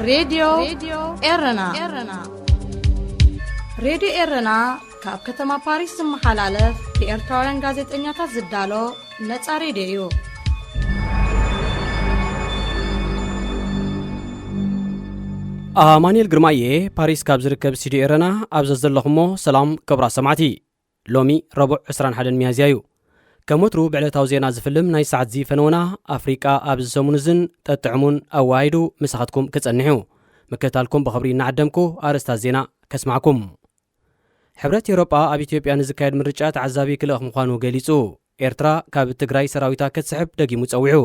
ሬድዮ ኤረና። ሬድዮ ኤረና ካብ ከተማ ፓሪስ ዝመሓላለፍ ብኤርትራውያን ጋዜጠኛታት ዝዳሎ ነጻ ሬድዮ እዩ። ኣማኑኤል ግርማየ ፓሪስ ካብ ዝርከብ ስቱዲዮ ኤረና ኣብ ዘዘለኹሞ ሰላም ክቡራት ሰማዕቲ። ሎሚ ረቡዕ ዕስራን ሓደን ሚያዝያ እዩ። ከም ወትሩ ብዕለታዊ ዜና ዝፍልም ናይ ሰዓት እዚ ፈነወና ኣፍሪቃ ኣብዚ ሰሙን እዝን ጠጥዕሙን ኣወሃሂዱ ምሳኻትኩም ክጸንሕ እዩ። ምክትታልኩም ብኽብሪ እናዓደምኩ ኣርእስታት ዜና ከስማዕኩም። ሕብረት ኤውሮጳ ኣብ ኢትዮጵያ ንዝካየድ ምርጫ ተዓዛቢ ክልእኽ ምዃኑ ገሊጹ። ኤርትራ ካብ ትግራይ ሰራዊታ ክትስሕብ ደጊሙ ጸዊዑ።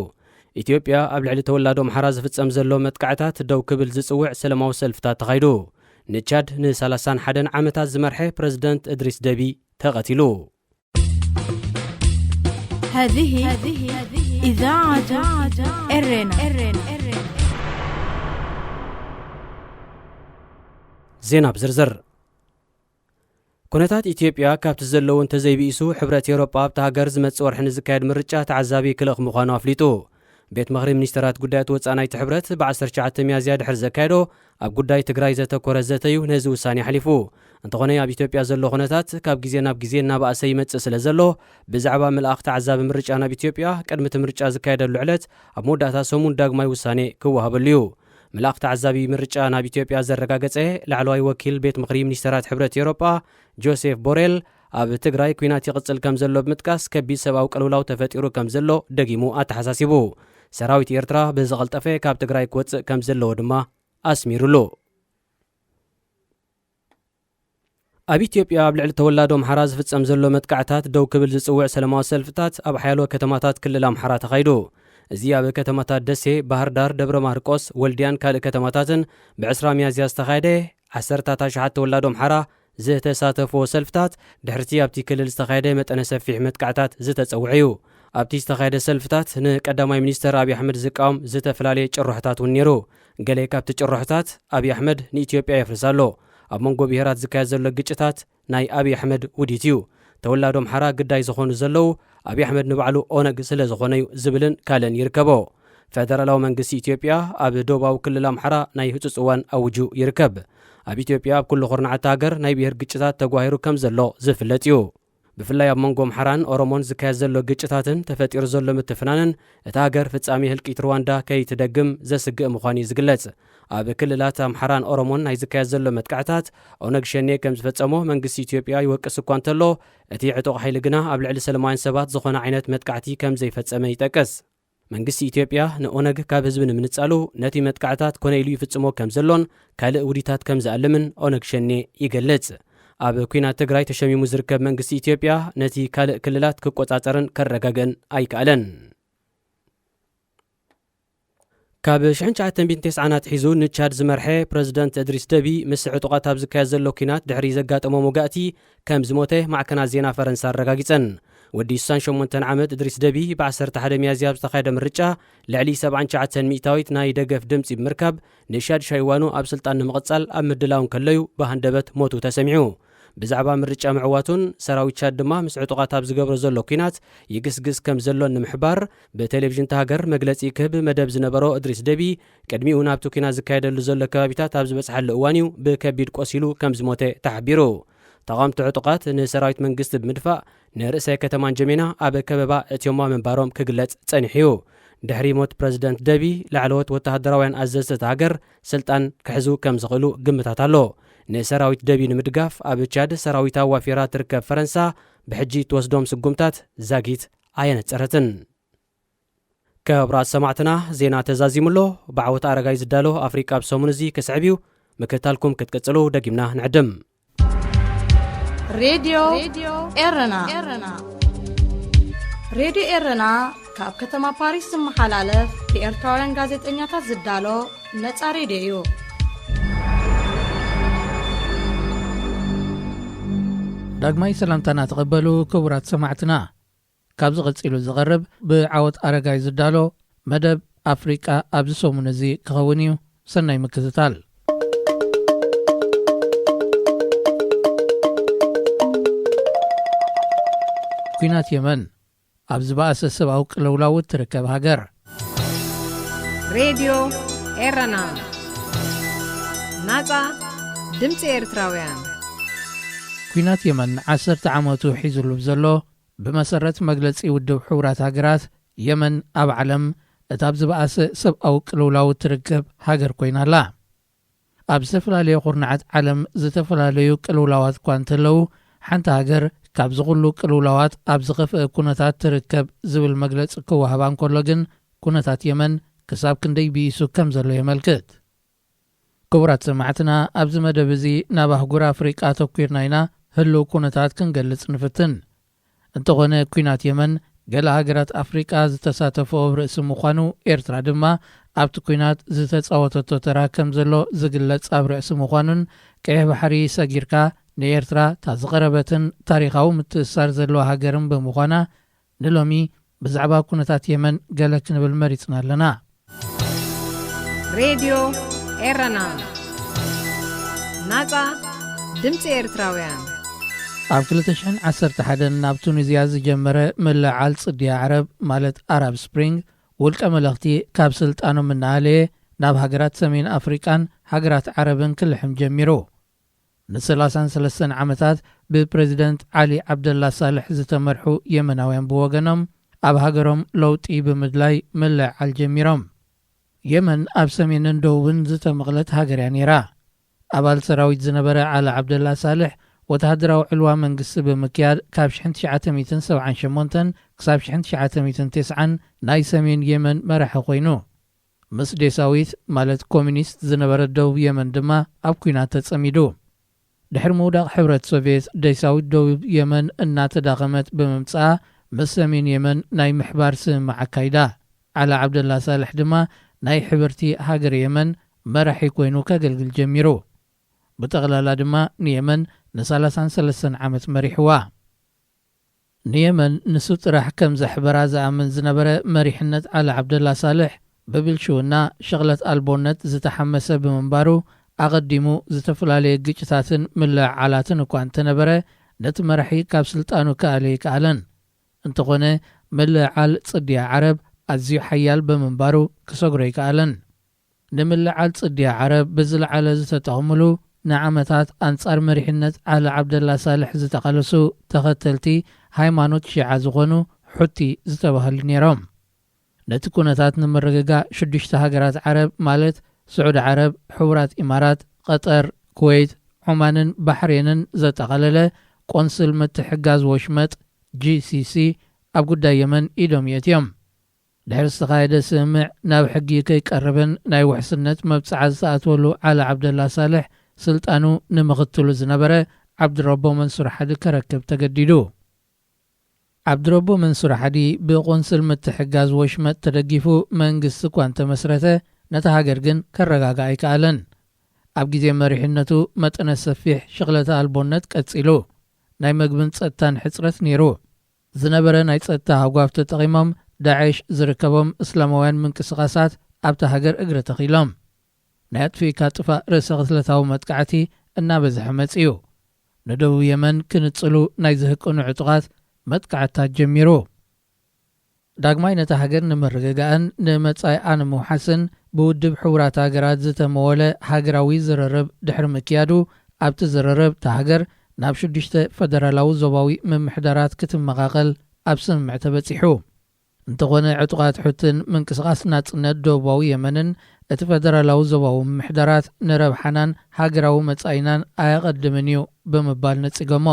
ኢትዮጵያ ኣብ ልዕሊ ተወላዶ ኣምሓራ ዝፍጸም ዘሎ መጥቃዕታት ደው ክብል ዝጽውዕ ሰላማዊ ሰልፍታት ተኻይዱ። ንቻድ ንሰላሳን ሓደን ዓመታት ዝመርሐ ፕረዚደንት እድሪስ ደቢ ተቐቲሉ። هذه إذاعة إرنا. ዜና ብዝርዝር። ኩነታት ኢትዮጵያ ካብቲ ዘለዉ እንተዘይብኢሱ፣ ሕብረት ኤውሮጳ ኣብታ ሃገር ዝመጽእ ወርሒ ንዝካየድ ምርጫ ተዓዛቢ ክልእኽ ምዃኑ ኣፍሊጡ። ቤት ምኽሪ ሚኒስተራት ጉዳያት ወጻኢ ናይቲ ሕብረት ብ19 ሚያዝያ ድሕሪ ዘካየዶ ኣብ ጉዳይ ትግራይ ዘተኮረ ዘተ እዩ ነዚ ውሳኔ ኣሕሊፉ። እንተኾነ ኣብ ኢትዮጵያ ዘሎ ኩነታት ካብ ግዜ ናብ ግዜ እናበኣሰ ይመጽእ ስለ ዘሎ፣ ብዛዕባ ምልኣኽ ተዓዛቢ ምርጫ ናብ ኢትዮጵያ ቅድሚ እቲ ምርጫ ዝካየደሉ ዕለት ኣብ መወዳእታ ሰሙን ዳግማይ ውሳኔ ክወሃበሉ እዩ። ምልኣኽ ተዓዛቢ ምርጫ ናብ ኢትዮጵያ ዘረጋገጸ ላዕለዋይ ወኪል ቤት ምኽሪ ሚኒስተራት ሕብረት ኤውሮጳ ጆሴፍ ቦሬል፣ ኣብ ትግራይ ኲናት ይቕጽል ከም ዘሎ ብምጥቃስ፣ ከቢድ ሰብኣዊ ቅልውላው ተፈጢሩ ከም ዘሎ ደጊሙ ኣተሓሳሲቡ። ሰራዊት ኤርትራ ብዝቐልጠፈ ካብ ትግራይ ክወጽእ ከም ዘለዎ ድማ ኣስሚሩሉ። ኣብ ኢትዮጵያ ኣብ ልዕሊ ተወላዶ ኣምሓራ ዝፍጸም ዘሎ መጥቃዕታት ደው ክብል ዝጽውዕ ሰላማዊ ሰልፍታት ኣብ ሓያሎ ከተማታት ክልል ኣምሓራ ተኻይዱ። እዚ ኣብ ከተማታት ደሴ፣ ባህር ዳር፣ ደብረ ማርቆስ፣ ወልድያን ካልእ ከተማታትን ብ20 ሚያዝያ ዝተኻየደ፣ ዓሰርታት ኣሽሓት ተወላዶ ኣምሓራ ዝተሳተፍዎ ሰልፍታት፣ ድሕርቲ ኣብቲ ክልል ዝተኻየደ መጠነ ሰፊሕ መጥቃዕታት ዝተጸውዐ እዩ። ኣብቲ ዝተኻየደ ሰልፍታት፣ ንቀዳማይ ሚኒስተር ኣብይ ኣሕመድ ዝቃወም ዝተፈላለየ ጭርሖታት እውን ነይሩ። ገለ ካብቲ ጭርሖታት፣ ኣብይ ኣሕመድ ንኢትዮጵያ የፍርስ ኣሎ፣ ኣብ መንጎ ብሄራት ዝካየድ ዘሎ ግጭታት ናይ ኣብይ ኣሕመድ ውዲት እዩ፣ ተወላዶ ኣምሓራ ግዳይ ዝኾኑ ዘለዉ ኣብይ ኣሕመድ ንባዕሉ ኦነግ ስለ ዝኾነ እዩ ዝብልን ካልእን ይርከቦ። ፈደራላዊ መንግስቲ ኢትዮጵያ ኣብ ዶባዊ ክልል ኣምሓራ ናይ ህጹጽ እዋን ኣውጁ ይርከብ። ኣብ ኢትዮጵያ ኣብ ኩሉ ኩርናዓት ሃገር ናይ ብሄር ግጭታት ተጓሂሩ ከም ዘሎ ዝፍለጥ እዩ። ብፍላይ ኣብ መንጎ ኣምሓራን ኦሮሞን ዝካየድ ዘሎ ግጭታትን ተፈጢሩ ዘሎ ምትፍናንን እታ ሃገር ፍጻሜ ህልቂት ሩዋንዳ ከይትደግም ዘስግእ ምዃኑ እዩ ዝግለጽ። ኣብ ክልላት ኣምሓራን ኦሮሞን ናይ ዝካየድ ዘሎ መጥቃዕታት ኦነግ ሸኔ ከም ዝፈጸሞ መንግስቲ ኢትዮጵያ ይወቅስ እኳ እንተሎ፣ እቲ ዕጡቕ ሓይሊ ግና ኣብ ልዕሊ ሰላማውያን ሰባት ዝኾነ ዓይነት መጥቃዕቲ ከም ዘይፈጸመ ይጠቅስ። መንግስቲ ኢትዮጵያ ንኦነግ ካብ ህዝቢ ንምንጻሉ ነቲ መጥቃዕታት ኮነ ኢሉ ይፍጽሞ ከም ዘሎን ካልእ ውዲታት ከም ዝኣልምን ኦነግ ሸኔ ይገልጽ። ኣብ ኲናት ትግራይ ተሸሚሙ ዝርከብ መንግስቲ ኢትዮጵያ ነቲ ካልእ ክልላት ክቆጻጸርን ከረጋግእን ኣይከኣለን። ካብ ሽሕን ትሽዓተ ሚእትን ተስዓን ኣትሒዙ ንቻድ ዝመርሐ ፕረዚደንት እድሪስ ደቢ ምስ ዕጡቓት ኣብ ዝካየድ ዘሎ ኲናት ድሕሪ ዘጋጠሞም ወጋእቲ ከም ዝሞተ ማዕከናት ዜና ፈረንሳ ኣረጋጊጸን። ወዲ ስሳን ሸሞንተን ዓመት እድሪስ ደቢ ብ11 ሚያዝያ ኣብ ዝተኻየደ ምርጫ ልዕሊ ሰብዓን ትሽዓተን ሚእታዊት ናይ ደገፍ ድምጺ ብምርካብ ንሻድሻይ እዋኑ ኣብ ስልጣን ንምቕጻል ኣብ ምድላው እንከለዩ ብሃንደበት ሞቱ ተሰሚዑ። ብዛዕባ ምርጫ ምዕዋቱን ሰራዊት ቻድ ድማ ምስ ዕጡቓት ኣብ ዝገብሮ ዘሎ ኲናት ይግስግስ ከም ዘሎን ንምሕባር ብቴሌቪዥን እታ ሃገር መግለጺ ክህብ መደብ ዝነበሮ እድሪስ ደቢ ቅድሚኡ ናብቲ ኲናት ዝካየደሉ ዘሎ ከባቢታት ኣብ ዝበጽሓሉ እዋን እዩ ብከቢድ ቆሲሉ ከም ዝሞተ ተሓቢሩ። ተቓወምቲ ዕጡቓት ንሰራዊት መንግስቲ ብምድፋእ ንርእሰ ከተማ ንጀሜና ኣብ ከበባ እትዮማ ምንባሮም ክግለጽ ጸኒሑ እዩ። ድሕሪ ሞት ፕረዚደንት ደቢ ላዕለዎት ወተሃደራውያን ኣዘዝቲ እታ ሃገር ስልጣን ክሕዙ ከም ዝኽእሉ ግምታት ኣሎ። ንሰራዊት ደቢ ንምድጋፍ ኣብ ቻድ ሰራዊታ ኣዋፊራ ትርከብ ፈረንሳ ብሕጂ እትወስዶም ስጉምታት ዛጊት ኣየነጸረትን። ክቡራት ሰማዕትና፣ ዜና ተዛዚሙ ኣሎ። ብዓወት ኣረጋይ ዝዳሎ ኣፍሪቃ ኣብ ሰሙን እዚ ክስዕብ እዩ። ምክትታልኩም ክትቅጽሉ ደጊምና ንዕድም። ሬድዮ ኤረና። ሬድዮ ኤረና ካብ ከተማ ፓሪስ ዝመሓላለፍ ብኤርትራውያን ጋዜጠኛታት ዝዳሎ ነጻ ሬድዮ እዩ። ዳግማይ ሰላምታና ተቐበሉ ክቡራት ሰማዕትና። ካብዚ ቀጺሉ ዝቐርብ ብዓወት ኣረጋይ ዝዳሎ መደብ ኣፍሪቃ ኣብዚ ሰሙን እዚ ክኸውን እዩ። ሰናይ ምክትታል። ኲናት የመን ኣብ ዝበኣሰ ሰብኣዊ ቅልውላው እትርከብ ሃገር። ሬድዮ ኤረና። ናጻ ድምጺ ኤርትራውያን። ኲናት የመን ዓሰርተ ዓመቱ ሒዙሉ ዘሎ፣ ብመሰረት መግለጺ ውድብ ሕቡራት ሃገራት፣ የመን ኣብ ዓለም እታ ኣብ ዝበኣሰ ሰብኣዊ ቅልውላው እትርከብ ሃገር ኮይና ኣላ። ኣብ ዝተፈላለየ ኩርናዓት ዓለም ዝተፈላለዩ ቅልውላዋት እኳ እንተለዉ፣ ሓንቲ ሃገር ካብዚ ኩሉ ቅልውላዋት ኣብ ዝኸፍአ ኩነታት ትርከብ ዝብል መግለጺ ክወሃባ እንከሎ ግን፣ ኩነታት የመን ክሳብ ክንደይ ብኢሱ ከም ዘሎ የመልክት። ክቡራት ሰማዕትና፣ ኣብዚ መደብ እዚ ናብ ኣህጉር ኣፍሪቃ ኣተኲርና ኢና ህሉው ኩነታት ክንገልጽ ንፍትን። እንተኾነ፣ ኲናት የመን ገለ ሃገራት ኣፍሪቃ ዝተሳተፈኦ ኣብ ርእሲ ምዃኑ፣ ኤርትራ ድማ ኣብቲ ኲናት ዝተጻወተቶ ተራ ከም ዘሎ ዝግለጽ ኣብ ርእሲ ምዃኑን፣ ቀይሕ ባሕሪ ሰጊርካ ንኤርትራ እታ ዝቐረበትን ታሪኻዊ ምትእስሳር ዘለዋ ሃገርን ብምዃና፣ ንሎሚ ብዛዕባ ኩነታት የመን ገለ ክንብል መሪጽና ኣለና። ሬድዮ ኤረና፣ ናጻ ድምጺ ኤርትራውያን። ኣብ ክልተ ሽሕን ዓሰርተ ሓደን ናብ ቱኒዝያ ዝጀመረ ምልዕዓል ጽድያ ዓረብ፣ ማለት ኣራብ ስፕሪንግ፣ ውልቀ መለኽቲ ካብ ስልጣኖም እናኣለየ ናብ ሃገራት ሰሜን ኣፍሪቃን ሃገራት ዓረብን ክልሕም ጀሚሩ። ንሰላሳን ሰለስተን ዓመታት ብፕረዚደንት ዓሊ ዓብደላ ሳልሕ ዝተመርሑ የመናውያን ብወገኖም፣ ኣብ ሃገሮም ለውጢ ብምድላይ ምልዕዓል ጀሚሮም። የመን ኣብ ሰሜንን ደቡብን ዝተመቕለት ሃገር እያ ነይራ። ኣባል ሰራዊት ዝነበረ ዓሊ ዓብደላ ሳልሕ፣ ወተሃደራዊ ዕልዋ መንግስቲ ብምክያድ፣ ካብ ሽሕን ትሽዓተ ሚእትን ሰብዓን ሸሞንተን ክሳብ ሽሕን ትሽዓተ ሚእትን ተስዓን ናይ ሰሜን የመን መራሒ ኮይኑ፣ ምስ ዴሳዊት፣ ማለት ኮሚኒስት ዝነበረት ደቡብ የመን ድማ ኣብ ኲናት ተጸሚዱ። ድሕሪ ምውዳቕ ሕብረት ሶቭየት፣ ዴሳዊት ደቡብ የመን እናተዳኸመት ብምምጽኣ፣ ምስ ሰሜን የመን ናይ ምሕባር ስምምዕ ኣካይዳ። ዓሊ ዓብደላ ሳልሕ ድማ ናይ ሕብርቲ ሃገር የመን መራሒ ኮይኑ ከገልግል ጀሚሩ። ብጠቕላላ ድማ ንየመን ንሰላሳን ሰለስተን ዓመት መሪሕዋ። ንየመን ንሱ ጥራሕ ከም ዘሕበራ ዝኣምን ዝነበረ መሪሕነት ዓሊ ዓብደላ ሳልሕ፣ ብብልሽውና፣ ሸቕለት ኣልቦነት ዝተሓመሰ ብምንባሩ፣ ኣቐዲሙ ዝተፈላለየ ግጭታትን ምልዕዓላትን እኳ እንተነበረ፣ ነቲ መራሒ ካብ ስልጣኑ ክኣልዮ ኣይከኣለን። እንተኾነ፣ ምልዕዓል ጽድያ ዓረብ ኣዝዩ ሓያል ብምንባሩ ክሰግሮ ኣይከኣለን። ንምልዕዓል ጽድያ ዓረብ ብዝለዓለ ዝተጠቕምሉ፣ ንዓመታት ኣንጻር መሪሕነት ዓሊ ዓብደላ ሳልሕ ዝተቓለሱ ተኸተልቲ ሃይማኖት ሺዓ ዝኾኑ ሑቲ ዝተባህሉ ነይሮም። ነቲ ኩነታት ንምርግጋእ ሽዱሽተ ሃገራት ዓረብ፣ ማለት ስዑዲ ዓረብ፣ ሕቡራት ኢማራት፣ ቀጠር፣ ኩወይት፣ ዑማንን ባሕሬንን ዘጠቓለለ ቆንስል ምትሕጋዝ ወሽመጥ፣ ጂ ሲ ሲ፣ ኣብ ጉዳይ የመን ኢዶም የእትዮም። ድሕሪ ዝተኻየደ ስምምዕ፣ ናብ ሕጊ ከይቀርብን ናይ ውሕስነት መብጽዓ ዝተኣትወሉ ዓሊ ዓብደላ ሳልሕ፣ ስልጣኑ ንምኽትሉ ዝነበረ ዓብድረቦ መንሱር ሓዲ ከረክብ ተገዲዱ። ዓብድረቦ መንሱር ሓዲ ብቆንስል ምትሕጋዝ ወሽመጥ ተደጊፉ መንግስቲ እኳ እንተመስረተ፣ ነታ ሃገር ግን ከረጋግኣ ኣይከኣለን። ኣብ ግዜ መሪሕነቱ መጠነ ሰፊሕ ሽቕለተ ኣልቦነት ቀጺሉ። ናይ መግብን ጸጥታን ሕጽረት ነይሩ። ዝነበረ ናይ ጸጥታ ሃጓፍ ተጠቒሞም፣ ዳዕሽ ዝርከቦም እስላማውያን ምንቅስቓሳት ኣብታ ሃገር እግሪ ተኺሎም። ናይ ኣጥፊእካ ጥፋእ ርእሰ ቅትለታዊ መጥቃዕቲ እናበዝሐ መጺኡ። ንደቡብ የመን ክንጽሉ ናይ ዝህቅኑ ዕጡቓት መጥቃዕትታት ጀሚሩ። ዳግማይ ነታ ሃገር ንምርግጋእን ንመጻኢኣ ንምውሓስን ብውድብ ሕቡራት ሃገራት ዝተመወለ ሃገራዊ ዝርርብ ድሕሪ ምክያዱ፣ ኣብቲ ዝርርብ እታ ሃገር ናብ ሽዱሽተ ፈደራላዊ ዞባዊ ምምሕዳራት ክትመቓቐል ኣብ ስምምዕ ተበጺሑ። እንተኾነ፣ ዕጡቓት ሑትን ምንቅስቓስ ናጽነት ደቡባዊ የመንን እቲ ፈደራላዊ ዞባዊ ምምሕዳራት ንረብሓናን ሃገራዊ መጻኢናን ኣየቐድምን እዩ ብምባል ነጺጎሞ።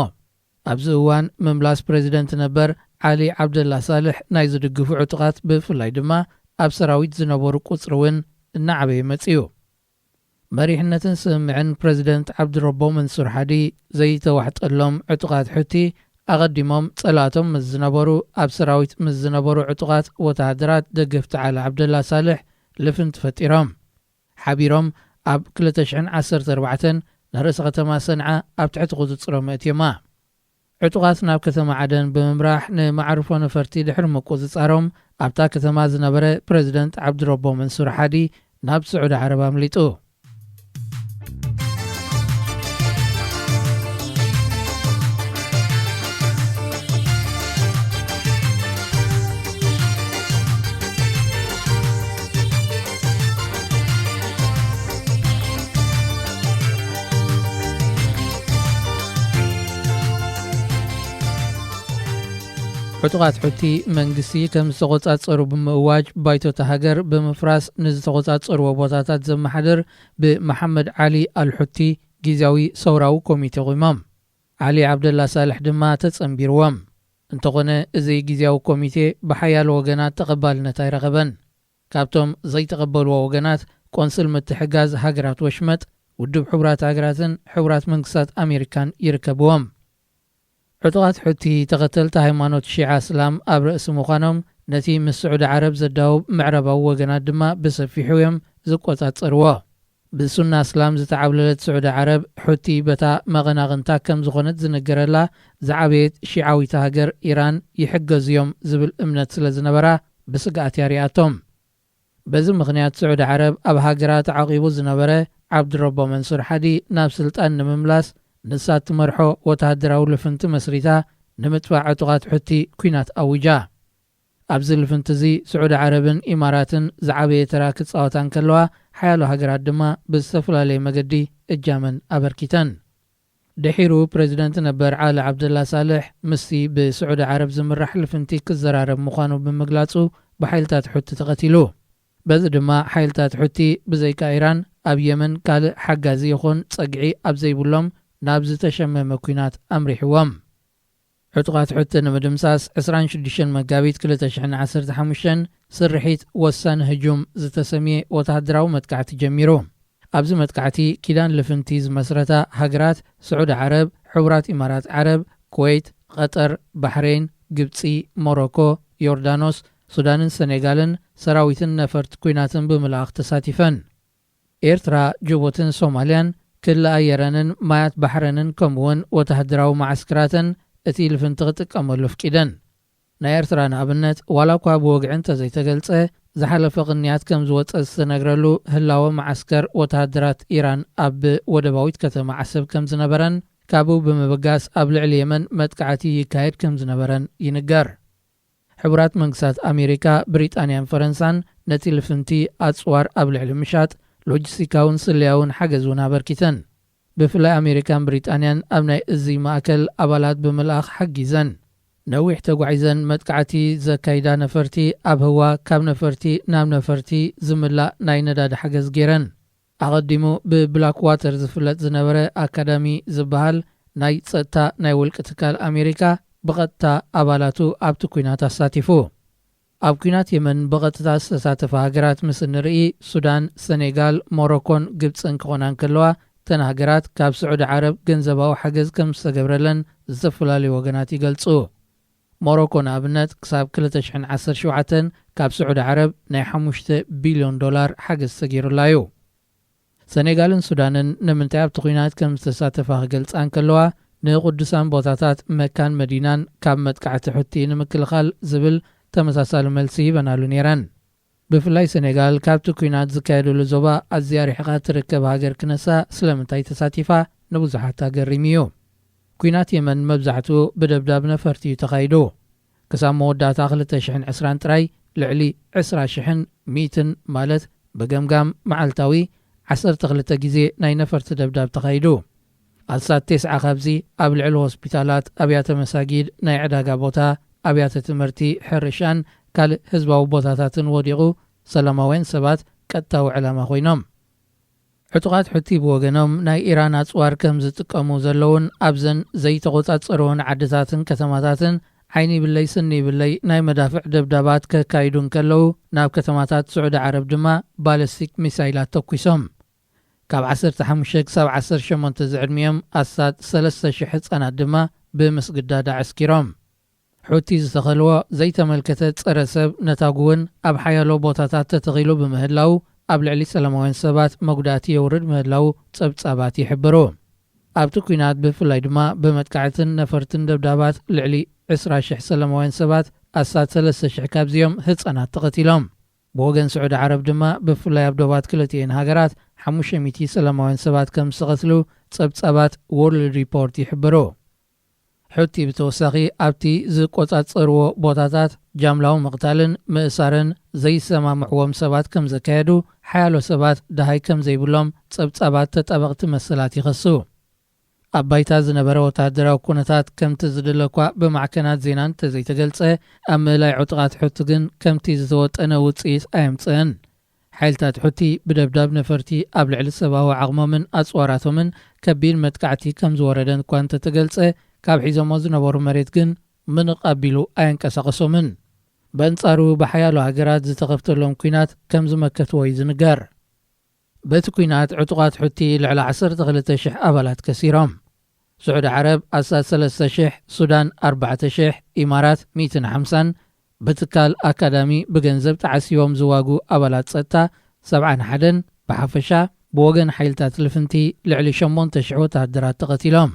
ኣብዚ እዋን፣ ምምላስ ፕረዚደንት ነበር ዓሊ ዓብደላ ሳልሕ ናይ ዝድግፉ ዕጡቓት፣ ብፍላይ ድማ ኣብ ሰራዊት ዝነበሩ ቁጽሪ እውን እናዓበየ መጺኡ። መሪሕነትን ስምምዕን ፕረዚደንት ዓብድረቦ መንሱር ሓዲ ዘይተዋሕጠሎም ዕጡቓት ሑቲ፣ ኣቐዲሞም ጸላእቶም ምስ ዝነበሩ፣ ኣብ ሰራዊት ምስ ዝነበሩ ዕጡቓት ወተሃደራት ደገፍቲ ዓሊ ዓብደላ ሳልሕ ልፍንቲ ፈጢሮም። ሓቢሮም ኣብ ክልተ ሽሕን ዓሰርተ ኣርባዕተን ንርእሰ ከተማ ሰንዓ ኣብ ትሕቲ ቁጽጽሮም ኣእትዮማ። ዕጡቓት ናብ ከተማ ዓደን ብምምራሕ ንመዓርፎ ነፈርቲ ድሕሪ ምቁጽጻሮም፣ ኣብታ ከተማ ዝነበረ ፕረዚደንት ዓብድረቦ መንሱር ሓዲ ናብ ስዑዲ ዓረብ ኣምሊጡ። ዕጡቓት ሑቲ መንግስቲ ከም ዝተቖጻጸሩ ብምእዋጅ፣ ባይቶ እታ ሃገር ብምፍራስ ንዝተቖጻጸርዎ ቦታታት ዘመሓድር ብመሓመድ ዓሊ ኣልሑቲ ግዝያዊ ሰውራዊ ኮሚቴ ቆይሞም። ዓሊ ዓብደላ ሳልሕ ድማ ተጸንቢርዎም። እንተኾነ፣ እዚ ግዝያዊ ኮሚቴ ብሓያሎ ወገናት ተቐባልነት ኣይረኸበን። ካብቶም ዘይተቐበልዎ ወገናት፣ ቆንስል ምትሕጋዝ ሃገራት ወሽመጥ፣ ውድብ ሕቡራት ሃገራትን ሕቡራት መንግስታት ኣሜሪካን ይርከብዎም። ዕጡቓት ሑቲ ተኸተልቲ ሃይማኖት ሺዓ እስላም ኣብ ርእሲ ምዃኖም፣ ነቲ ምስ ስዑዲ ዓረብ ዘዳውብ ምዕራባዊ ወገናት ድማ ብሰፊሑ እዮም ዝቆጻጸርዎ። ብሱና እስላም ዝተዓብለለት ስዑዲ ዓረብ፣ ሑቲ በታ መቐናቕንታ ከም ዝኾነት ዝንገረላ ዝዓበየት ሺዓዊት ሃገር ኢራን ይሕገዙ እዮም ዝብል እምነት ስለ ዝነበራ፣ ብስግኣት እያ ሪኣቶም። በዚ ምኽንያት፣ ስዑዲ ዓረብ ኣብ ሃገራ ተዓቂቡ ዝነበረ ዓብድረቦ መንሱር ሓዲ ናብ ስልጣን ንምምላስ፣ ንሳ እትመርሖ ወተሃደራዊ ልፍንቲ መስሪታ፣ ንምጥፋእ ዕጡቓት ሑቲ ኲናት ኣዊጃ። ኣብዚ ልፍንቲ እዚ፣ ስዑዲ ዓረብን ኢማራትን ዝዓበየ ተራ ክጻወታ እንከለዋ፣ ሓያሎ ሃገራት ድማ ብዝተፈላለየ መገዲ እጃመን ኣበርኪተን። ድሒሩ፣ ፕረዚደንት ነበር ዓሊ ዓብደላ ሳልሕ ምስቲ ብስዑዲ ዓረብ ዝምራሕ ልፍንቲ ክዘራረብ ምዃኑ ብምግላጹ፣ ብሓይልታት ሑቲ ተቐቲሉ። በዚ ድማ፣ ሓይልታት ሑቲ ብዘይካ ኢራን፣ ኣብ የመን ካልእ ሓጋዚ ይኹን ጸግዒ ኣብ ዘይብሎም፣ ናብ ዝተሸመመ ኲናት ኣምሪሕዎም። ዕጡቓት ሑቲ ንምድምሳስ፣ ዕስራን ሽዱሽተን መጋቢት ክልተ ሽሕን ዓሰርተ ሓሙሽተን፣ ስርሒት ወሳኒ ህጁም ዝተሰምየ ወተሃደራዊ መጥቃዕቲ ጀሚሩ። ኣብዚ መጥቃዕቲ፣ ኪዳን ልፍንቲ ዝመስረታ ሃገራት፣ ስዑዲ ዓረብ፣ ሕቡራት ኢማራት ዓረብ፣ ኩወይት፣ ቐጠር፣ ባሕሬን፣ ግብጺ፣ ሞሮኮ፣ ዮርዳኖስ፣ ሱዳንን ሰኔጋልን፣ ሰራዊትን ነፈርቲ ኲናትን ብምልኣኽ ተሳቲፈን። ኤርትራ፣ ጅቡትን ሶማልያን፣ ክሊ ኣየረንን ማያት ባሕረንን፣ ከምኡውን ወተሃደራዊ መዓስክራተን፣ እቲ ልፍንቲ ክጥቀመሉ ኣፍቂደን። ናይ ኤርትራ ንኣብነት፣ ዋላ እኳ ብወግዒ እንተዘይተገልጸ፣ ዝሓለፈ ቅንያት ከም ዝወጸ ዝተነግረሉ ህላወ መዓስከር ወተሃደራት ኢራን ኣብ ወደባዊት ከተማ ዓሰብ ከም ዝነበረን፣ ካብኡ ብምብጋስ ኣብ ልዕሊ የመን መጥቃዕቲ ይካየድ ከም ዝነበረን ይንገር። ሕቡራት መንግስታት ኣሜሪካ፣ ብሪጣንያን ፈረንሳን ነቲ ልፍንቲ ኣጽዋር ኣብ ልዕሊ ምሻጥ፣ ሎጂስቲካውን ስለያውን ሓገዝ እውን ኣበርኪተን። ብፍላይ ኣሜሪካን ብሪጣንያን ኣብ ናይ እዚ ማእከል ኣባላት ብምልኣኽ ሓጊዘን። ነዊሕ ተጓዒዘን መጥቃዕቲ ዘካይዳ ነፈርቲ፣ ኣብ ህዋ ካብ ነፈርቲ ናብ ነፈርቲ ዝምላእ ናይ ነዳዲ ሓገዝ ገይረን። ኣቐዲሙ ብብላክ ዋተር ዝፍለጥ ዝነበረ ኣካዳሚ ዝበሃል ናይ ጸጥታ ናይ ውልቂ ትካል ኣሜሪካ፣ ብቐጥታ ኣባላቱ ኣብቲ ኲናት ኣሳቲፉ። ኣብ ኲናት የመን ብቐጥታ ዝተሳተፋ ሃገራት ምስ እንርኢ፣ ሱዳን፣ ሰኔጋል፣ ሞሮኮን ግብጽን ክኾና እንከለዋ፣ እተን ሃገራት ካብ ስዑዲ ዓረብ ገንዘባዊ ሓገዝ ከም ዝተገብረለን ዝተፈላለዩ ወገናት ይገልጹ። ሞሮኮ ንኣብነት፣ ክሳብ ክልተ ሽሕን ዓሰርተ ሸውዓተን ካብ ስዑዲ ዓረብ ናይ ሓሙሽተ ቢልዮን ዶላር ሓገዝ ተገይሩላ እዩ። ሰኔጋልን ሱዳንን ንምንታይ ኣብቲ ኲናት ከም ዝተሳተፋ ክገልጻ እንከለዋ፣ ንቕዱሳን ቦታታት መካን መዲናን ካብ መጥቃዕቲ ሑቲ ንምክልኻል ዝብል ተመሳሳሊ መልሲ ሂበናሉ ነይረን። ብፍላይ ሰኔጋል፣ ካብቲ ኲናት ዝካየደሉ ዞባ ኣዝያ ርሒቓ ትርከብ ሃገር ክነሳ ስለምንታይ ተሳቲፋ ንብዙሓት ኣገሪሙ እዩ። ኲናት የመን መብዛሕትኡ ብደብዳብ ነፈርቲ እዩ ተኻይዱ። ክሳብ መወዳእታ ክልተ ሽሕን ዕስራን ጥራይ፣ ልዕሊ ዕስራ ሽሕን ሚእትን፣ ማለት ብገምጋም መዓልታዊ ዓሰርተ ክልተ ግዜ ናይ ነፈርቲ ደብዳብ ተኻይዱ። ኣስታት ተስዓ ካብዚ ኣብ ልዕሊ ሆስፒታላት፣ ኣብያተ መሳጊድ፣ ናይ ዕዳጋ ቦታ፣ ኣብያተ ትምህርቲ፣ ሕርሻን ካልእ ህዝባዊ ቦታታትን ወዲቑ፣ ሰላማውያን ሰባት ቀጥታዊ ዕላማ ኮይኖም። ዕጡቓት ሑቲ ብወገኖም፣ ናይ ኢራን ኣጽዋር ከም ዝጥቀሙ ዘለውን ኣብዘን ዘይተቖጻጸርዎን ዓድታትን ከተማታትን ዓይኒ ይብለይ ስኒ ይብለይ ናይ መዳፍዕ ደብዳባት ከካይዱ እንከለዉ፣ ናብ ከተማታት ስዑዲ ዓረብ ድማ ባለስቲክ ሚሳይላት ተኲሶም። ካብ ዓሰርተ ሓሙሽተ ክሳብ ዓሰርተ ሸሞንተ ዝዕድሚኦም ኣስታት ሰለስተ ሽሕ ህጻናት ድማ ብምስግዳድ ኣዕስኪሮም። ሑቲ ዝተኸልዎ ዘይተመልከተ ጸረ ሰብ ነታጉ እውን ኣብ ሓያሎ ቦታታት ተተኺሉ ብምህላው፣ ኣብ ልዕሊ ሰላማውያን ሰባት መጉዳእቲ የውርድ ምህላው ጸብጻባት ይሕብሩ። ኣብቲ ኲናት፣ ብፍላይ ድማ ብመጥቃዕትን ነፈርትን ደብዳባት፣ ልዕሊ ዕስራ ሽሕ ሰላማውያን ሰባት፣ ኣስታት ሰለስተ ሽሕ ካብዚኦም ህጻናት ተቐቲሎም። ብወገን ስዑዲ ዓረብ ድማ፣ ብፍላይ ኣብ ዶባት ክልቲኤን ሃገራት ሓሙሽተ ሚእቲ ሰላማውያን ሰባት ከም ዝተቐትሉ ጸብጻባት ዎርልድ ሪፖርት ይሕብሩ። ሑቲ ብተወሳኺ፣ ኣብቲ ዝቆጻጸርዎ ቦታታት ጃምላዊ ምቕታልን ምእሳርን ዘይሰማምዕዎም ሰባት ከም ዘካየዱ፣ ሓያሎ ሰባት ደሃይ ከም ዘይብሎም ጸብጻባት ተጣበቕቲ መሰላት ይኸሱ። ኣብ ባይታ ዝነበረ ወተሃደራዊ ኩነታት ከምቲ ዝድለ እኳ ብማዕከናት ዜና እንተዘይተገልጸ፣ ኣብ ምእላይ ዕጡቓት ሑቲ ግን ከምቲ ዝተወጠነ ውጽኢት ኣየምጽእን። ሓይልታት ሑቲ ብደብዳብ ነፈርቲ ኣብ ልዕሊ ሰብኣዊ ዓቕሞምን ኣጽዋራቶምን ከቢድ መጥቃዕቲ ከም ዝወረደን እኳ እንተተገልጸ፣ ካብ ሒዞሞ ዝነበሩ መሬት ግን ምንቕ ኣቢሉ ኣየንቀሳቐሶምን። በንጻሩ ብሓያሎ ሃገራት ዝተኸፍተሎም ኲናት ከም ዝመከትዎ እዩ ዝንገር። በቲ ኲናት ዕጡቓት ሑቲ ልዕሊ ዓሰርተ ክልተ ሽሕ ኣባላት ከሲሮም። ስዑዲ ዓረብ ኣስታት ሰለስተ ሽሕ፣ ሱዳን ኣርባዕተ ሽሕ፣ ኢማራት ሚእትን ሓምሳን፣ ብትካል ኣካዳሚ ብገንዘብ ተዓሲቦም ዝዋጉ ኣባላት ጸጥታ ሰብዓን ሓደን፣ ብሓፈሻ ብወገን ሓይልታት ልፍንቲ ልዕሊ ሸሞንተ ሽሕ ወተሃደራት ተቐቲሎም።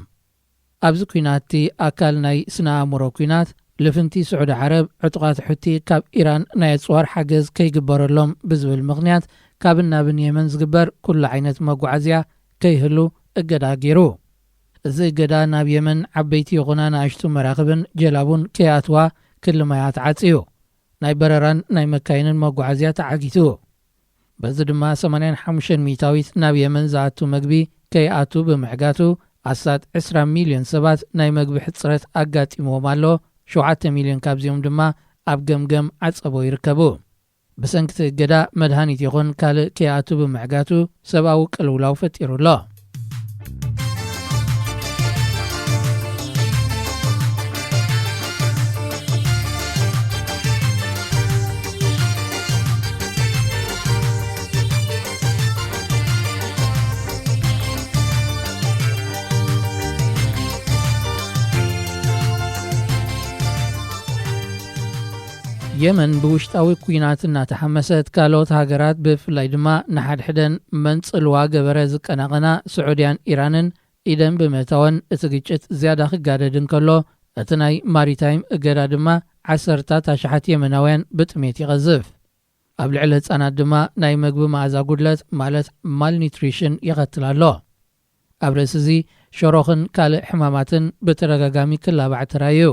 ኣብዚ ኲናት እቲ ኣካል ናይ ስነ ኣእምሮ ኲናት፣ ልፍንቲ ስዑዲ ዓረብ ዕጡቓት ሑቲ ካብ ኢራን ናይ ኣጽዋር ሓገዝ ከይግበረሎም ብዝብል ምኽንያት ካብን ናብን የመን ዝግበር ኩሉ ዓይነት መጓዓዝያ ከይህሉ እገዳ ገይሩ። እዚ እገዳ ናብ የመን ዓበይቲ ይኹና ንኣሽቱ መራኽብን ጀላቡን ከይኣትዋ ክሊ ማያት ዓጽዩ። ናይ በረራን ናይ መካይንን መጓዓዝያ ተዓጊቱ። በዚ ድማ ሰማንያን ሓሙሽተን ሚእታዊት ናብ የመን ዝኣቱ መግቢ ከይኣቱ ብምዕጋቱ ኣስታት ዕስራ ሚልዮን ሰባት ናይ መግቢ ሕጽረት ኣጋጢምዎም ኣሎ። ሸውዓተ ሚልዮን ካብዚኦም ድማ ኣብ ገምገም ዓጸቦ ይርከቡ። ብሰንኪ እቲ እገዳ መድሃኒት ይኹን ካልእ ከይኣቱ ብምዕጋቱ ሰብኣዊ ቅልውላው ፈጢሩ ኣሎ። የመን ብውሽጣዊ ኲናት እናተሓመሰት፣ ካልኦት ሃገራት ብፍላይ ድማ ንሓድሕደን መንጽልዋ ገበረ ዝቀናቐና ስዑድያን ኢራንን ኢደን ብምእታወን እቲ ግጭት ዝያዳ ክጋደድ እንከሎ፣ እቲ ናይ ማሪታይም እገዳ ድማ ዓሰርታት ኣሽሓት የመናውያን ብጥሜት ይቐዝፍ። ኣብ ልዕሊ ህጻናት ድማ ናይ መግቢ መኣዛ ጉድለት ማለት ማልኒትሪሽን ይኸትል ኣሎ። ኣብ ርእሲ እዚ ሸሮኽን ካልእ ሕማማትን ብተደጋጋሚ ክላባዕ ተራእዩ።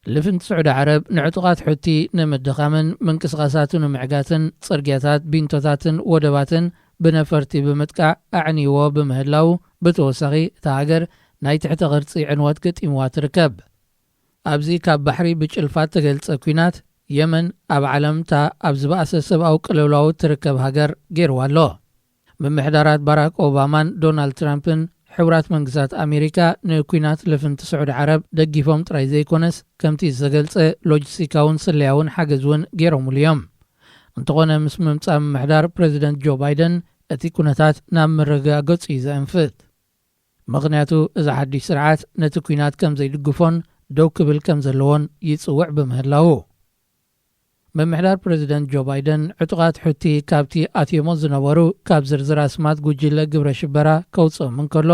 ልፍንቲ ስዑዲ ዓረብ ንዕጡቓት ሑቲ ንምድኻምን ምንቅስቓሳቱ ንምዕጋትን ጽርግያታት፣ ቢንቶታትን ወደባትን ብነፈርቲ ብምጥቃዕ ኣዕንይዎ ብምህላው፣ ብተወሳኺ እታ ሃገር ናይ ትሕተ ቅርጺ ዕንወት ገጢምዋ ትርከብ። ኣብዚ ካብ ባሕሪ ብጭልፋ እተገልጸ ኲናት፣ የመን ኣብ ዓለም እታ ኣብ ዝበኣሰ ሰብኣዊ ቅልውላው እትርከብ ሃገር ገይርዋ ኣሎ። ምምሕዳራት ባራክ ኦባማን ዶናልድ ትራምፕን ሕቡራት መንግስታት ኣሜሪካ ንኲናት ልፍንቲ ስዑዲ ዓረብ ደጊፎም ጥራይ ዘይኮነስ፣ ከምቲ ዝተገልጸ ሎጂስቲካውን ስለያውን ሓገዝ እውን ገይሮምሉ እዮም። እንተኾነ፣ ምስ ምምጻእ ምምሕዳር ፕረዚደንት ጆ ባይደን፣ እቲ ኩነታት ናብ ምርግጋእ ገጹ እዩ ዘእንፍት። ምኽንያቱ፣ እዚ ሓድሽ ስርዓት ነቲ ኲናት ከም ዘይድግፎን ደው ክብል ከም ዘለዎን ይጽውዕ ብምህላዉ። ምምሕዳር ፕረዚደንት ጆ ባይደን፣ ዕጡቓት ሑቲ ካብቲ ኣትዮሞ ዝነበሩ ካብ ዝርዝር ኣስማት ጉጅለ ግብረ ሽበራ ከውጽኦም እንከሎ፣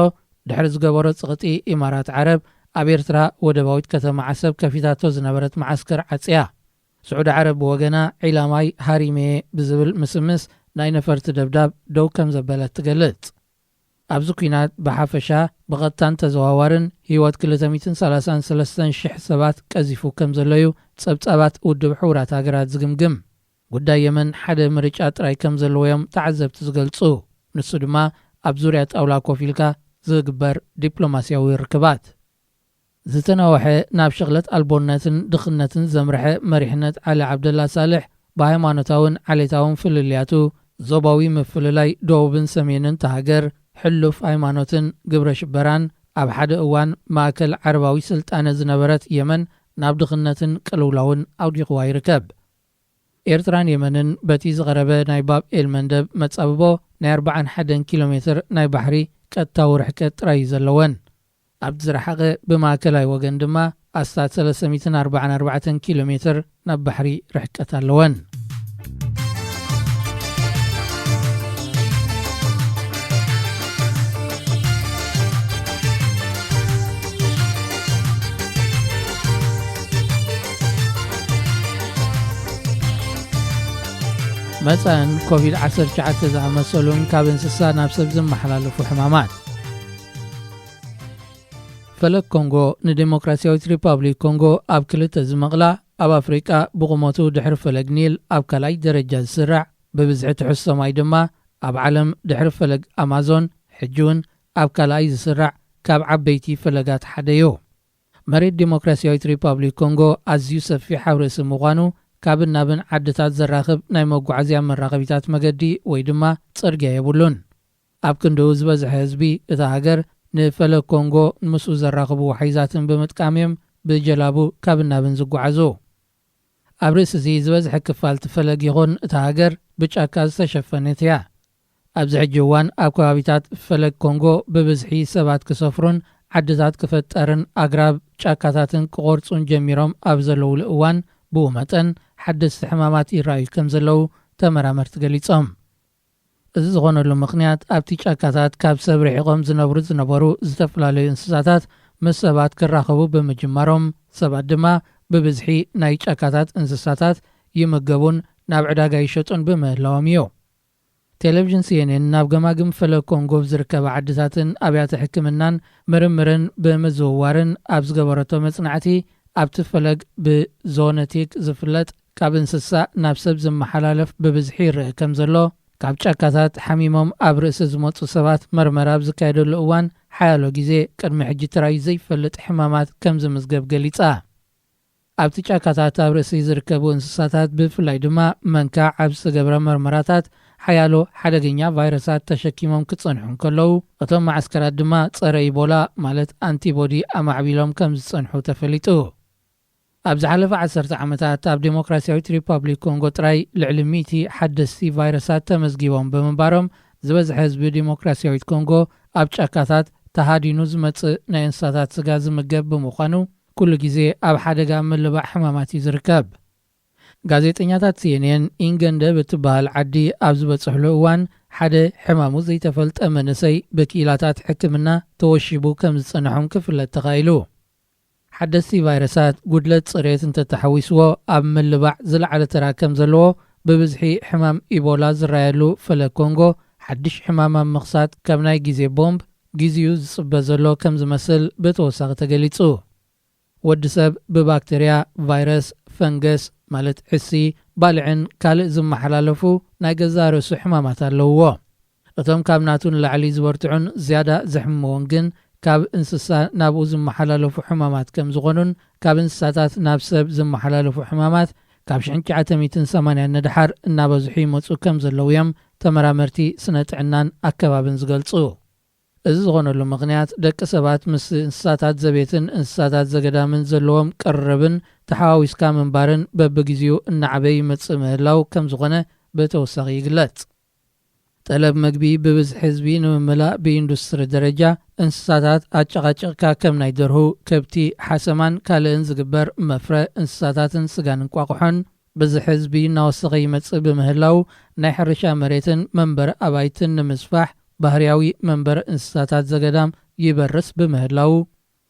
ድሕሪ ዝገበሮ ጽቕጢ፣ ኢማራት ዓረብ ኣብ ኤርትራ ወደባዊት ከተማ ዓሰብ ከፊታቶ ዝነበረት መዓስከር ዓጽያ። ስዑዲ ዓረብ ብወገና፣ ዒላማይ ሃሪመየ ብዝብል ምስምስ ናይ ነፈርቲ ደብዳብ ደው ከም ዘበለት ትገልጽ። ኣብዚ ኲናት ብሓፈሻ ብቐጥታን ተዘዋዋርን ህይወት ክልተ ሚእትን ሰላሳን ሰለስተን ሽሕ ሰባት ቀዚፉ ከም ዘሎ እዩ ጸብጻባት ውድብ ሕቡራት ሃገራት ዝግምግም። ጉዳይ የመን ሓደ ምርጫ ጥራይ ከም ዘለዎ እዮም ተዓዘብቲ ዝገልጹ። ንሱ ድማ ኣብ ዙርያ ጣውላ ኮፍ ኢልካ ዝግበር ዲፕሎማስያዊ ርክባት። ዝተናውሐ ናብ ሽቕለት ኣልቦነትን ድኽነትን ዘምርሐ መሪሕነት ዓሊ ዓብደላ ሳልሕ፣ ብሃይማኖታውን ዓሌታውን ፍልልያቱ ዞባዊ ምፍልላይ ደቡብን ሰሜንን እታ ሃገር፣ ሕሉፍ ሃይማኖትን ግብረ ሽበራን፣ ኣብ ሓደ እዋን ማእከል ዓረባዊ ስልጣነ ዝነበረት የመን ናብ ድኽነትን ቅልውላውን ኣውዲቕዋ ይርከብ። ኤርትራን የመንን በቲ ዝቐረበ ናይ ባብ ኤል መንደብ መጻብቦ ናይ ኣርባዓን ሓደን ኪሎ ሜትር ናይ ባሕሪ ቀጥታዊ ርሕቀት ጥራይ እዩ ዘለወን። ኣብቲ ዝረሓቐ ብማእከላይ ወገን ድማ ኣስታት ሰለስተ ሚእትን ኣርባዓን ኣርባዕተን ኪሎ ሜትር ናብ ባሕሪ ርሕቀት ኣለወን። መጻእን ኮቪድ ዓሰርተ ትሽዓተ ዝኣመሰሉን ካብ እንስሳ ናብ ሰብ ዝመሓላለፉ ሕማማት። ፈለግ ኮንጎ ንዴሞክራሲያዊት ሪፓብሊክ ኮንጎ ኣብ ክልተ ዝመቕላ፣ ኣብ ኣፍሪቃ ብቑመቱ ድሕሪ ፈለግ ኒል ኣብ ካልኣይ ደረጃ ዝስራዕ፣ ብብዝሒ ትሕዝቶ ማይ ድማ ኣብ ዓለም ድሕሪ ፈለግ ኣማዞን፣ ሕጂ እውን ኣብ ካልኣይ ዝስራዕ ካብ ዓበይቲ ፈለጋት ሓደ እዩ። መሬት ዴሞክራሲያዊት ሪፓብሊክ ኮንጎ ኣዝዩ ሰፊሕ ኣብ ርእሲ ምዃኑ፣ ካብን ናብን ዓድታት ዘራኽብ ናይ መጓዓዝያ መራኸቢታት መገዲ ወይ ድማ ጽርግያ የብሉን። ኣብ ክንድኡ ዝበዝሐ ህዝቢ እታ ሃገር ንፈለግ ኮንጎ ምስኡ ዘራኽቡ ዋሒዛትን ብምጥቃም እዮም ብጀላቡ ካብን ናብን ዝጓዓዙ። ኣብ ርእሲ እዚ ዝበዝሐ ክፋል እቲ ፈለግ ይኹን እታ ሃገር ብጫካ ዝተሸፈነት እያ። ኣብዚ ሕጂ እዋን ኣብ ከባቢታት ፈለግ ኮንጎ ብብዝሒ ሰባት ክሰፍሩን ዓድታት ክፈጠርን ኣግራብ ጫካታትን ክቖርጹን ጀሚሮም ኣብ ዘለውሉ እዋን፣ ብኡ መጠን ሓደስቲ ሕማማት ይረኣዩ ከም ዘለዉ ተመራመርቲ ገሊጾም። እዚ ዝኾነሉ ምኽንያት ኣብቲ ጫካታት ካብ ሰብ ርሒቖም ዝነብሩ ዝነበሩ ዝተፈላለዩ እንስሳታት ምስ ሰባት ክራኸቡ ብምጅማሮም፣ ሰባት ድማ ብብዝሒ ናይ ጫካታት እንስሳታት ይምገቡን ናብ ዕዳጋ ይሸጡን ብምህላዎም እዩ። ቴሌቪዥን ሲኤንኤን ናብ ገማግም ፈለግ ኮንጎ ኣብ ዝርከባ ዓድታትን ኣብያተ ሕክምናን ምርምርን ብምዝውዋርን ኣብ ዝገበረቶ መጽናዕቲ፣ ኣብቲ ፈለግ ብዞነቲክ ዝፍለጥ ካብ እንስሳ ናብ ሰብ ዝመሓላለፍ ብብዝሒ ይረአ ከም ዘሎ፣ ካብ ጫካታት ሓሚሞም ኣብ ርእሲ ዝመጹ ሰባት መርመራ ኣብ ዝካየደሉ እዋን ሓያሎ ግዜ ቅድሚ ሕጂ ተራእዩ ዘይፈልጥ ሕማማት ከም ዝምዝገብ ገሊጻ። ኣብቲ ጫካታት ኣብ ርእሲ ዝርከቡ እንስሳታት ብፍላይ ድማ መንካዕ ኣብ ዝተገብረ መርመራታት ሓያሎ ሓደገኛ ቫይረሳት ተሸኪሞም ክጸንሑ እንከለዉ፣ እቶም መዓስከራት ድማ ጸረ ኢቦላ ማለት ኣንቲቦዲ ኣማዕቢሎም ከም ዝጸንሑ ተፈሊጡ። ኣብ ዝሓለፈ ዓሰርተ ዓመታት ኣብ ዴሞክራሲያዊት ሪፓብሊክ ኮንጎ ጥራይ ልዕሊ ሚእቲ ሓደስቲ ቫይረሳት ተመዝጊቦም ብምንባሮም፣ ዝበዝሐ ህዝቢ ዴሞክራሲያዊት ኮንጎ ኣብ ጫካታት ተሃዲኑ ዝመጽእ ናይ እንስሳታት ስጋ ዝምገብ ብምዃኑ፣ ኩሉ ግዜ ኣብ ሓደጋ ምልባዕ ሕማማት እዩ ዝርከብ። ጋዜጠኛታት ሲኤንኤን ኢንገንደ ብትበሃል ዓዲ ኣብ ዝበጽሕሉ እዋን፣ ሓደ ሕማሙ ዘይተፈልጠ መንእሰይ ብክኢላታት ሕክምና ተወሺቡ ከም ዝጸንሖም ክፍለጥ ተኻኢሉ። ሓደስቲ ቫይረሳት ጉድለት ጽሬት እንተተሓዊስዎ ኣብ ምልባዕ ዝለዓለ ተራ ከም ዘለዎ ብብዝሒ ሕማም ኢቦላ ዝረኣየሉ ፈለግ ኮንጎ፣ ሓድሽ ሕማም ኣብ ምኽሳት ካብ ናይ ግዜ ቦምብ ግዜኡ ዝጽበ ዘሎ ከም ዝመስል ብተወሳኺ ተገሊጹ። ወዲ ሰብ ብባክተርያ፣ ቫይረስ፣ ፈንገስ ማለት ዕሲ፣ ባልዕን ካልእ ዝመሓላለፉ ናይ ገዛእ ርእሱ ሕማማት ኣለውዎ። እቶም ካብ ናቱ ንላዕሊ ዝበርትዑን ዝያዳ ዘሕምምዎን ግን ካብ እንስሳ ናብኡ ዝመሓላለፉ ሕማማት ከም ዝኾኑን ካብ እንስሳታት ናብ ሰብ ዝመሓላለፉ ሕማማት ካብ ሽሕን ትሽዓተ ሚእትን ሰማንያን ንደሓር እናበዝሑ ይመጹ ከም ዘለዉ እዮም ተመራመርቲ ስነ ጥዕናን ኣከባብን ዝገልጹ። እዚ ዝኾነሉ ምኽንያት ደቂ ሰባት ምስ እንስሳታት ዘቤትን እንስሳታት ዘገዳምን ዘለዎም ቅርርብን ተሓዋዊስካ ምንባርን በብግዜኡ እናዓበየ ይመጽእ ምህላው ከም ዝኾነ ብተወሳኺ ይግለጽ። ጠለብ መግቢ ብብዝሒ ህዝቢ ንምምላእ ብኢንዱስትሪ ደረጃ እንስሳታት ኣጨቓጭቕካ ከም ናይ ደርሁ፣ ከብቲ፣ ሓሰማን ካልእን ዝግበር መፍረ እንስሳታትን ስጋን እንቋቑሖን ብዝሒ ህዝቢ እናወሰኸ ይመጽእ ብምህላው ናይ ሕርሻ መሬትን መንበሪ ኣባይትን ንምስፋሕ ባህርያዊ መንበሪ እንስሳታት ዘገዳም ይበርስ ብምህላው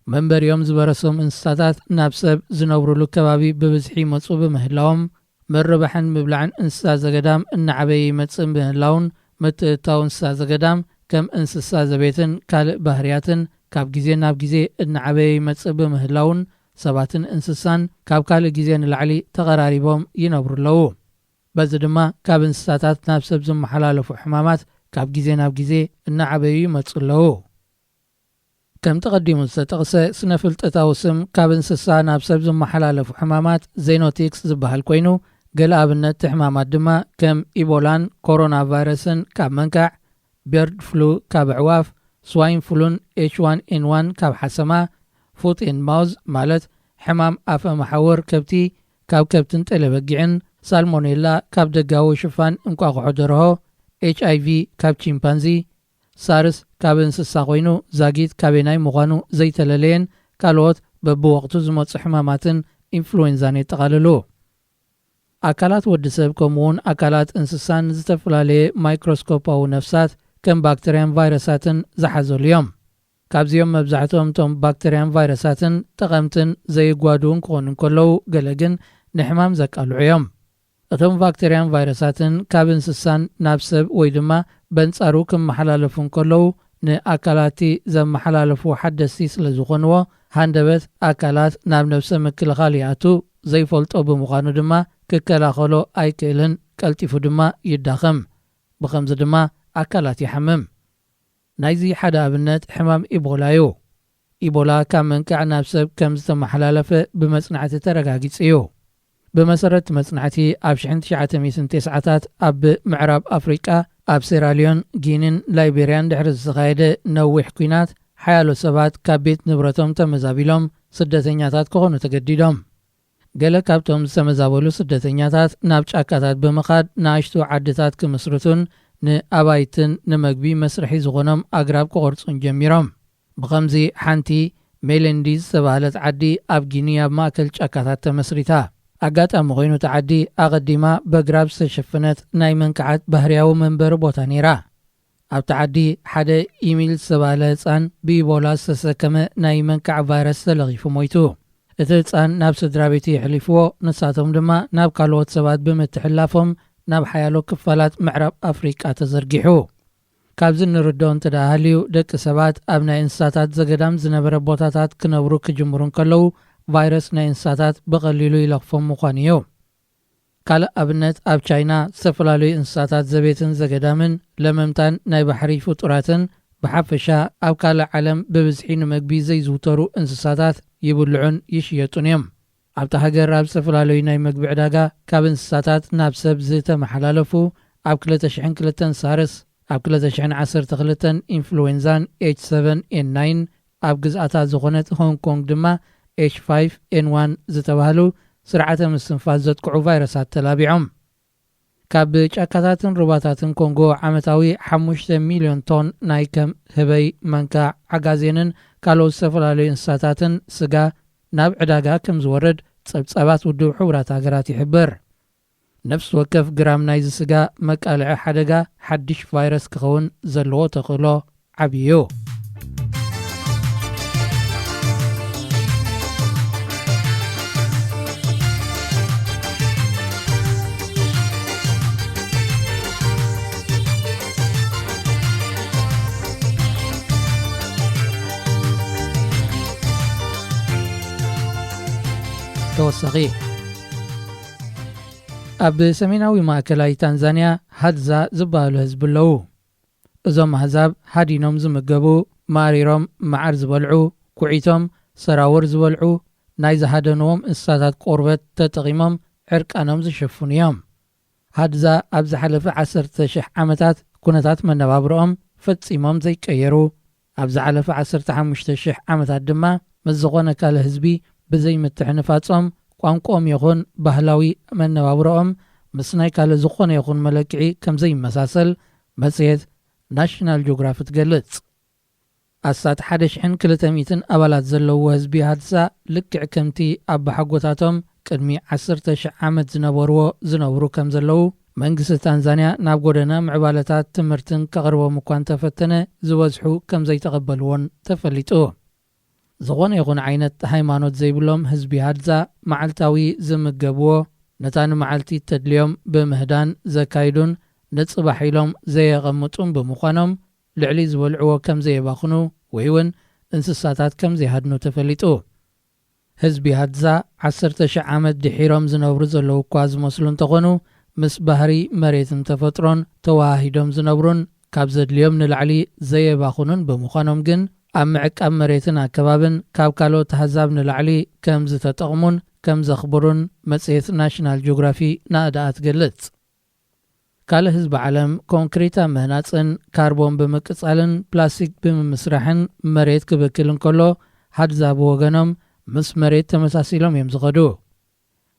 መንበሪኦም ዝበረሶም እንስሳታት ናብ ሰብ ዝነብሩሉ ከባቢ ብብዝሒ ይመጹ ብምህላዎም ምርባሕን ምብላዕን እንስሳ ዘገዳም እናዓበየ ይመጽእ ብምህላውን ምትእትታው እንስሳ ዘገዳም ከም እንስሳ ዘቤትን ካልእ ባህርያትን ካብ ግዜ ናብ ግዜ እናዓበየ ይመጽእ ብምህላውን ሰባትን እንስሳን ካብ ካልእ ግዜ ንላዕሊ ተቐራሪቦም ይነብሩ ኣለዉ። በዚ ድማ ካብ እንስሳታት ናብ ሰብ ዝመሓላለፉ ሕማማት ካብ ግዜ ናብ ግዜ እናዓበዩ ይመጹ ኣለዉ። ከምቲ ቀዲሙ ዝተጠቕሰ ስነ ፍልጠታዊ ስም ካብ እንስሳ ናብ ሰብ ዝመሓላለፉ ሕማማት ዜኖቲክስ ዝበሃል ኮይኑ፣ ገለ ኣብነትቲ ሕማማት ድማ ከም ኢቦላን ኮሮና ቫይረስን ካብ መንካዕ፣ በርድ ፍሉ ካብ ኣዕዋፍ፣ ስዋይን ፍሉን ኤች ዋን ኤን ዋን ካብ ሓሰማ፣ ፉት ኤንድ ማውዝ ማለት ሕማም ኣፈ መሓውር ከብቲ ካብ ከብትን ጤለ በጊዕን፣ ሳልሞኔላ ካብ ደጋዊ ሽፋን እንቋቑሖ ደርሆ፣ ኤች ኣይ ቪ ካብ ቺምፓንዚ፣ ሳርስ ካብ እንስሳ ኮይኑ ዛጊት ካበናይ ምዃኑ ዘይተለለየን ካልኦት በብወቕቱ ዝመጹ ሕማማትን ኢንፍሉዌንዛን የጠቓልሉ። ኣካላት ወዲ ሰብ ከምኡውን ኣካላት እንስሳን ዝተፈላለየ ማይክሮስኮፓዊ ነፍሳት ከም ባክተርያን ቫይረሳትን ዝሓዘሉ እዮም። ካብዚኦም መብዛሕትኦም እቶም ባክተርያን ቫይረሳትን ጠቐምትን ዘይጓድውን ክኾኑ እንከለዉ፣ ገለ ግን ንሕማም ዘቃልዑ እዮም። እቶም ባክተርያን ቫይረሳትን ካብ እንስሳን ናብ ሰብ ወይ ድማ በንጻሩ ክመሓላለፉ እንከለዉ፣ ንኣካላትቲ ዘመሓላለፉ ሓደስቲ ስለ ዝኾንዎ፣ ሃንደበት ኣካላት ናብ ነብሰ ምክልኻል ይኣቱ ዘይፈልጦ ብምዃኑ ድማ ክከላኸሎ ኣይክእልን፣ ቀልጢፉ ድማ ይዳኸም። ብኸምዚ ድማ ኣካላት ይሓምም። ናይዚ ሓደ ኣብነት ሕማም ኢቦላ እዩ። ኢቦላ ካብ መንካዕ ናብ ሰብ ከም ዝተመሓላለፈ ብመጽናዕቲ ተረጋጊጹ እዩ። ብመሰረት መጽናዕቲ፣ ኣብ ሽሕን ትሽዓተ ሚእትን ተስዓታት ኣብ ምዕራብ ኣፍሪቃ፣ ኣብ ሴራልዮን፣ ጊኒን ላይቤርያን ድሕሪ ዝተኻየደ ነዊሕ ኲናት፣ ሓያሎ ሰባት ካብ ቤት ንብረቶም ተመዛቢሎም ስደተኛታት ክኾኑ ተገዲዶም። ገለ ካብቶም ዝተመዛበሉ ስደተኛታት ናብ ጫካታት ብምኻድ ንኣሽቱ ዓድታት ክምስርቱን ንኣባይትን ንመግቢ መስርሒ ዝኾኖም ኣግራብ ክቖርጹን ጀሚሮም። ብኸምዚ፣ ሓንቲ ሜሌንዲ ዝተባህለት ዓዲ ኣብ ጊኒ ኣብ ማእከል ጫካታት ተመስሪታ። ኣጋጣሚ ኮይኑ፣ እታ ዓዲ ኣቐዲማ በግራብ ዝተሸፈነት ናይ መንክዓት ባህርያዊ መንበሪ ቦታ ነይራ። ኣብቲ ዓዲ ሓደ ኢሚል ዝተባህለ ህጻን ብኢቦላ ዝተሰከመ ናይ መንካዕ ቫይረስ ተለኺፉ ሞይቱ። እቲ ህጻን ናብ ስድራ ቤቱ የሕሊፍዎ፣ ንሳቶም ድማ ናብ ካልኦት ሰባት ብምትሕላፎም ናብ ሓያሎ ክፋላት ምዕራብ ኣፍሪቃ ተዘርጊሑ። ካብዚ እንርድኦ እንተ ደኣ ሃልዩ፣ ደቂ ሰባት ኣብ ናይ እንስሳታት ዘገዳም ዝነበረ ቦታታት ክነብሩ ክጅምሩ እንከለዉ፣ ቫይረስ ናይ እንስሳታት ብቐሊሉ ይለኽፎም ምዃኑ እዩ። ካልእ ኣብነት፣ ኣብ ቻይና ዝተፈላለዩ እንስሳታት ዘቤትን ዘገዳምን ለመምታን ናይ ባሕሪ ፍጡራትን ብሓፈሻ ኣብ ካልእ ዓለም ብብዝሒ ንመግቢ ዘይዝውተሩ እንስሳታት ይብልዑን ይሽየጡን እዮም። ኣብታ ሃገር ኣብ ዝተፈላለዩ ናይ መግቢ ዕዳጋ ካብ እንስሳታት ናብ ሰብ ዝተመሓላለፉ፣ ኣብ ክልተ ሽሕን ክልተን ሳርስ፣ ኣብ ክልተ ሽሕን ዓሰርተ ክልተን ኢንፍሉዌንዛን ኤች ሰቨን ኤን ናይን፣ ኣብ ግዝኣታ ዝኾነት ሆንግ ኮንግ ድማ ኤች ፋይቭ ኤን ዋን ዝተባህሉ ስርዓተ ምስትንፋስ ዘጥቅዑ ቫይረሳት ተላቢዖም። ካብ ጫካታትን ሩባታትን ኮንጎ ዓመታዊ ሓሙሽተ ሚልዮን ቶን ናይ ከም ህበይ፣ መንካ፣ ዓጋዜንን ካልኦት ዝተፈላለዩ እንስሳታትን ስጋ ናብ ዕዳጋ ከም ዝወርድ ጸብጻባት ውድብ ሕቡራት ሃገራት ይሕብር። ነፍሲ ወከፍ ግራም ናይዚ ስጋ መቃልዒ ሓደጋ ሓድሽ ቫይረስ ክኸውን ዘለዎ ተኽእሎ ዓብዪ እዩ። ተወሳኺ፣ ኣብ ሰሜናዊ ማእከላይ ታንዛንያ ሃድዛ ዝበሃሉ ህዝቢ ኣለዉ። እዞም ኣህዛብ ሃዲኖም ዝምገቡ፣ ማሪሮም መዓር ዝበልዑ፣ ኩዒቶም ሰራውር ዝበልዑ፣ ናይ ዝሃደንዎም እንስሳታት ቆርበት ተጠቒሞም ዕርቃኖም ዝሸፍኑ እዮም። ሃድዛ ኣብ ዝሓለፈ ዓሰርተ ሽሕ ዓመታት ኩነታት መነባብሮኦም ፈጺሞም ዘይቀየሩ፣ ኣብ ዝሓለፈ ዓሰርተ ሓሙሽተ ሽሕ ዓመታት ድማ ምስ ዝኾነ ካልእ ህዝቢ ብዘይ ምትሕንፋጾም፣ ቋንቋኦም ይኹን ባህላዊ መነባብሮኦም ምስ ናይ ካልእ ዝኾነ ይኹን መለክዒ ከም ዘይመሳሰል መጽሔት ናሽናል ጂኦግራፊ ትገልጽ። ኣስታት ሓደ ሽሕን ክልተ ሚእትን ኣባላት ዘለዎ ህዝቢ ሃድሳ፣ ልክዕ ከምቲ ኣባሓጎታቶም ቅድሚ ዓሰርተ ሽሕ ዓመት ዝነበርዎ ዝነብሩ ከም ዘለዉ፣ መንግስቲ ታንዛንያ ናብ ጎደና ምዕባለታት ትምህርትን ከቕርቦም እኳ እንተፈተነ፣ ዝበዝሑ ከም ዘይተቐበልዎን ተፈሊጡ። ዝኾነ ይኹን ዓይነት ሃይማኖት ዘይብሎም ህዝቢ ሃድዛ፣ መዓልታዊ ዝምገብዎ፣ ነታ ንመዓልቲ እተድልዮም ብምህዳን ዘካይዱን ንጽባሕ ኢሎም ዘየቐምጡን ብምዃኖም፣ ልዕሊ ዝበልዕዎ ከም ዘየባኽኑ ወይ እውን እንስሳታት ከም ዘይሃድኑ ተፈሊጡ። ህዝቢ ሃድዛ፣ ዓሰርተ ሽሕ ዓመት ድሒሮም ዝነብሩ ዘለዉ እኳ ዝመስሉ እንተኾኑ፣ ምስ ባህሪ መሬትን ተፈጥሮን ተወሃሂዶም ዝነብሩን ካብ ዘድልዮም ንላዕሊ ዘየባኽኑን ብምዃኖም ግን፣ ኣብ ምዕቃብ መሬትን ኣከባብን ካብ ካልኦት ኣህዛብ ንላዕሊ ከም ዝተጠቕሙን ከም ዘኽብሩን መጽሔት ናሽናል ጂኦግራፊ ናእዳኣ ትገልጽ። ካልእ ህዝቢ ዓለም፣ ኮንክሪት ኣብ ምህናጽን ካርቦን ብምቅጻልን ፕላስቲክ ብምምስራሕን መሬት ክብክል እንከሎ፣ ሃድዛ ብወገኖም ምስ መሬት ተመሳሲሎም እዮም ዝኸዱ።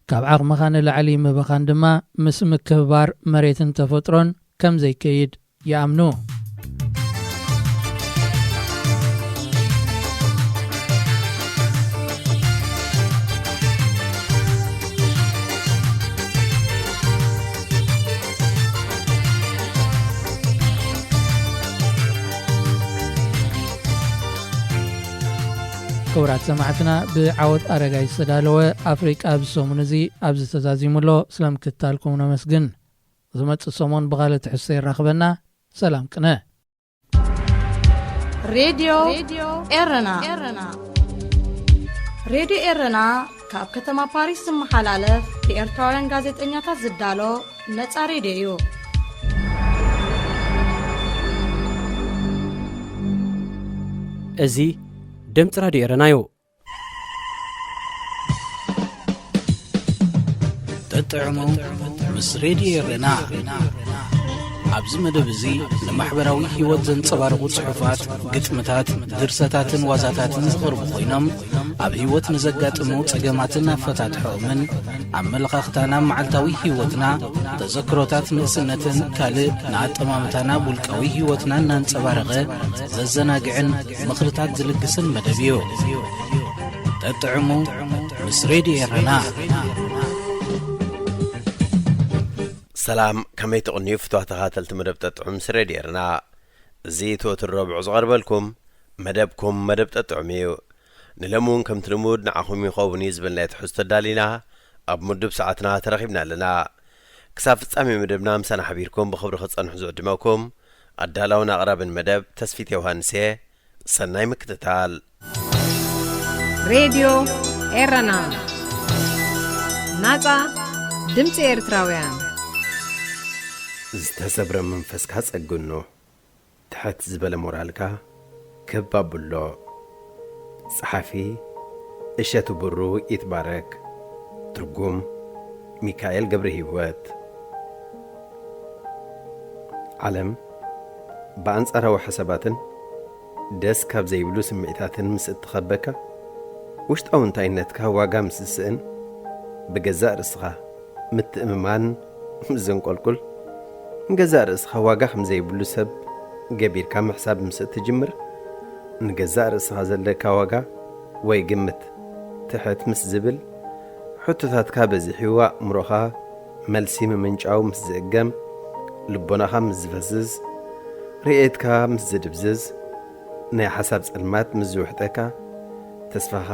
ካብ ዓቕምኻ ንላዕሊ ምብኻን ድማ ምስ ምክብባር መሬትን ተፈጥሮን ከም ዘይከይድ ይኣምኑ። ክቡራት ሰማዕትና፣ ብዓወት ኣረጋይ ዝተዳለወ ኣፍሪቃ ኣብዚ ሰሙን እዚ ኣብዚ ተዛዚሙ ኣሎ። ስለምክትታልኩም ነመስግን። ዝመጽእ ሰሙን ብኻልእ ትሕዝቶ የራኽበና። ሰላም ቅነ። ሬድዮ ኤረና። ሬድዮ ኤረና ካብ ከተማ ፓሪስ ዝመሓላለፍ ብኤርትራውያን ጋዜጠኛታት ዝዳሎ ነጻ ሬድዮ እዩ። እዚ ድምፂ ራድዮ ኤረና እዩ። ጠጥዕሙ ምስ ሬድዮ ኤረና። ኣብዚ መደብ እዚ ንማሕበራዊ ህይወት ዘንጸባርቑ ጽሑፋት፣ ግጥምታት፣ ድርሰታትን ዋዛታትን ዝቐርቡ ኮይኖም፣ ኣብ ህይወት ንዘጋጥሙ ጸገማትን ኣፈታትሖኦምን፣ ኣመለኻኽታና፣ መዓልታዊ ህይወትና፣ ተዘክሮታት ንእስነትን ካልእ ንኣጠማምታና ውልቃዊ ህይወትና እናንጸባረቐ ዘዘናግዕን ምኽርታት ዝልግስን መደብ እዩ። ጠጥዕሙ ምስ ሬድዮ ኤረና። ሰላም፣ ከመይ ትቕንዩ ፍትዋ ተኻተልቲ መደብ ጠጥዑም ምስ ሬድዮ ኤረና? እዚ ትወትር ረቡዕ ዝቐርበልኩም መደብኩም መደብ ጠጥዑም እዩ። ንሎሚ እውን ከምቲ ልሙድ ንዓኹም ይኸውን እዩ ዝበልናዮ ትሕዝቶ ኣዳሊና ኣብ ምዱብ ሰዓትና ተረኺብና ኣለና። ክሳብ ፍጻሜ መደብና ምሳና ሓቢርኩም ብኽብሪ ክትጸንሑ ዝዕድመኩም ኣዳላውን ኣቕራብን መደብ ተስፊት ዮሃንስ እየ። ሰናይ ምክትታል። ሬድዮ ኤረና፣ ናጻ ድምጺ ኤርትራውያን። ዝተሰብረ መንፈስካ ጸግኖ፣ ትሕት ዝበለ ሞራልካ ክብ ኣብሎ። ጸሓፊ እሸቱ ብሩ ይትባረክ። ትርጉም ሚካኤል ገብረ ህይወት። ዓለም ብኣንጻራዊ ሓሳባትን ደስ ካብ ዘይብሉ ስምዒታትን ምስ እትኸበካ፣ ውሽጣዊ እንታይነትካ ዋጋ ምስ ዝስእን፣ ብገዛእ ርእስኻ ምትእምማን ምስ ዘንቆልቁል፣ ንገዛእ ርእስኻ ዋጋ ከም ዘይብሉ ሰብ ገቢርካ ምሕሳብ ምስ እትጅምር፣ ንገዛእ ርእስኻ ዘለካ ዋጋ ወይ ግምት ትሕት ምስ ዝብል፣ ሕቶታትካ በዚሑ ኣእምሮኻ መልሲ ምምንጫው ምስ ዝእገም፣ ልቦናኻ ምስ ዝፈዝዝ፣ ርእየትካ ምስ ዝድብዝዝ፣ ናይ ሓሳብ ጸልማት ምስ ዝውሕጠካ፣ ተስፋኻ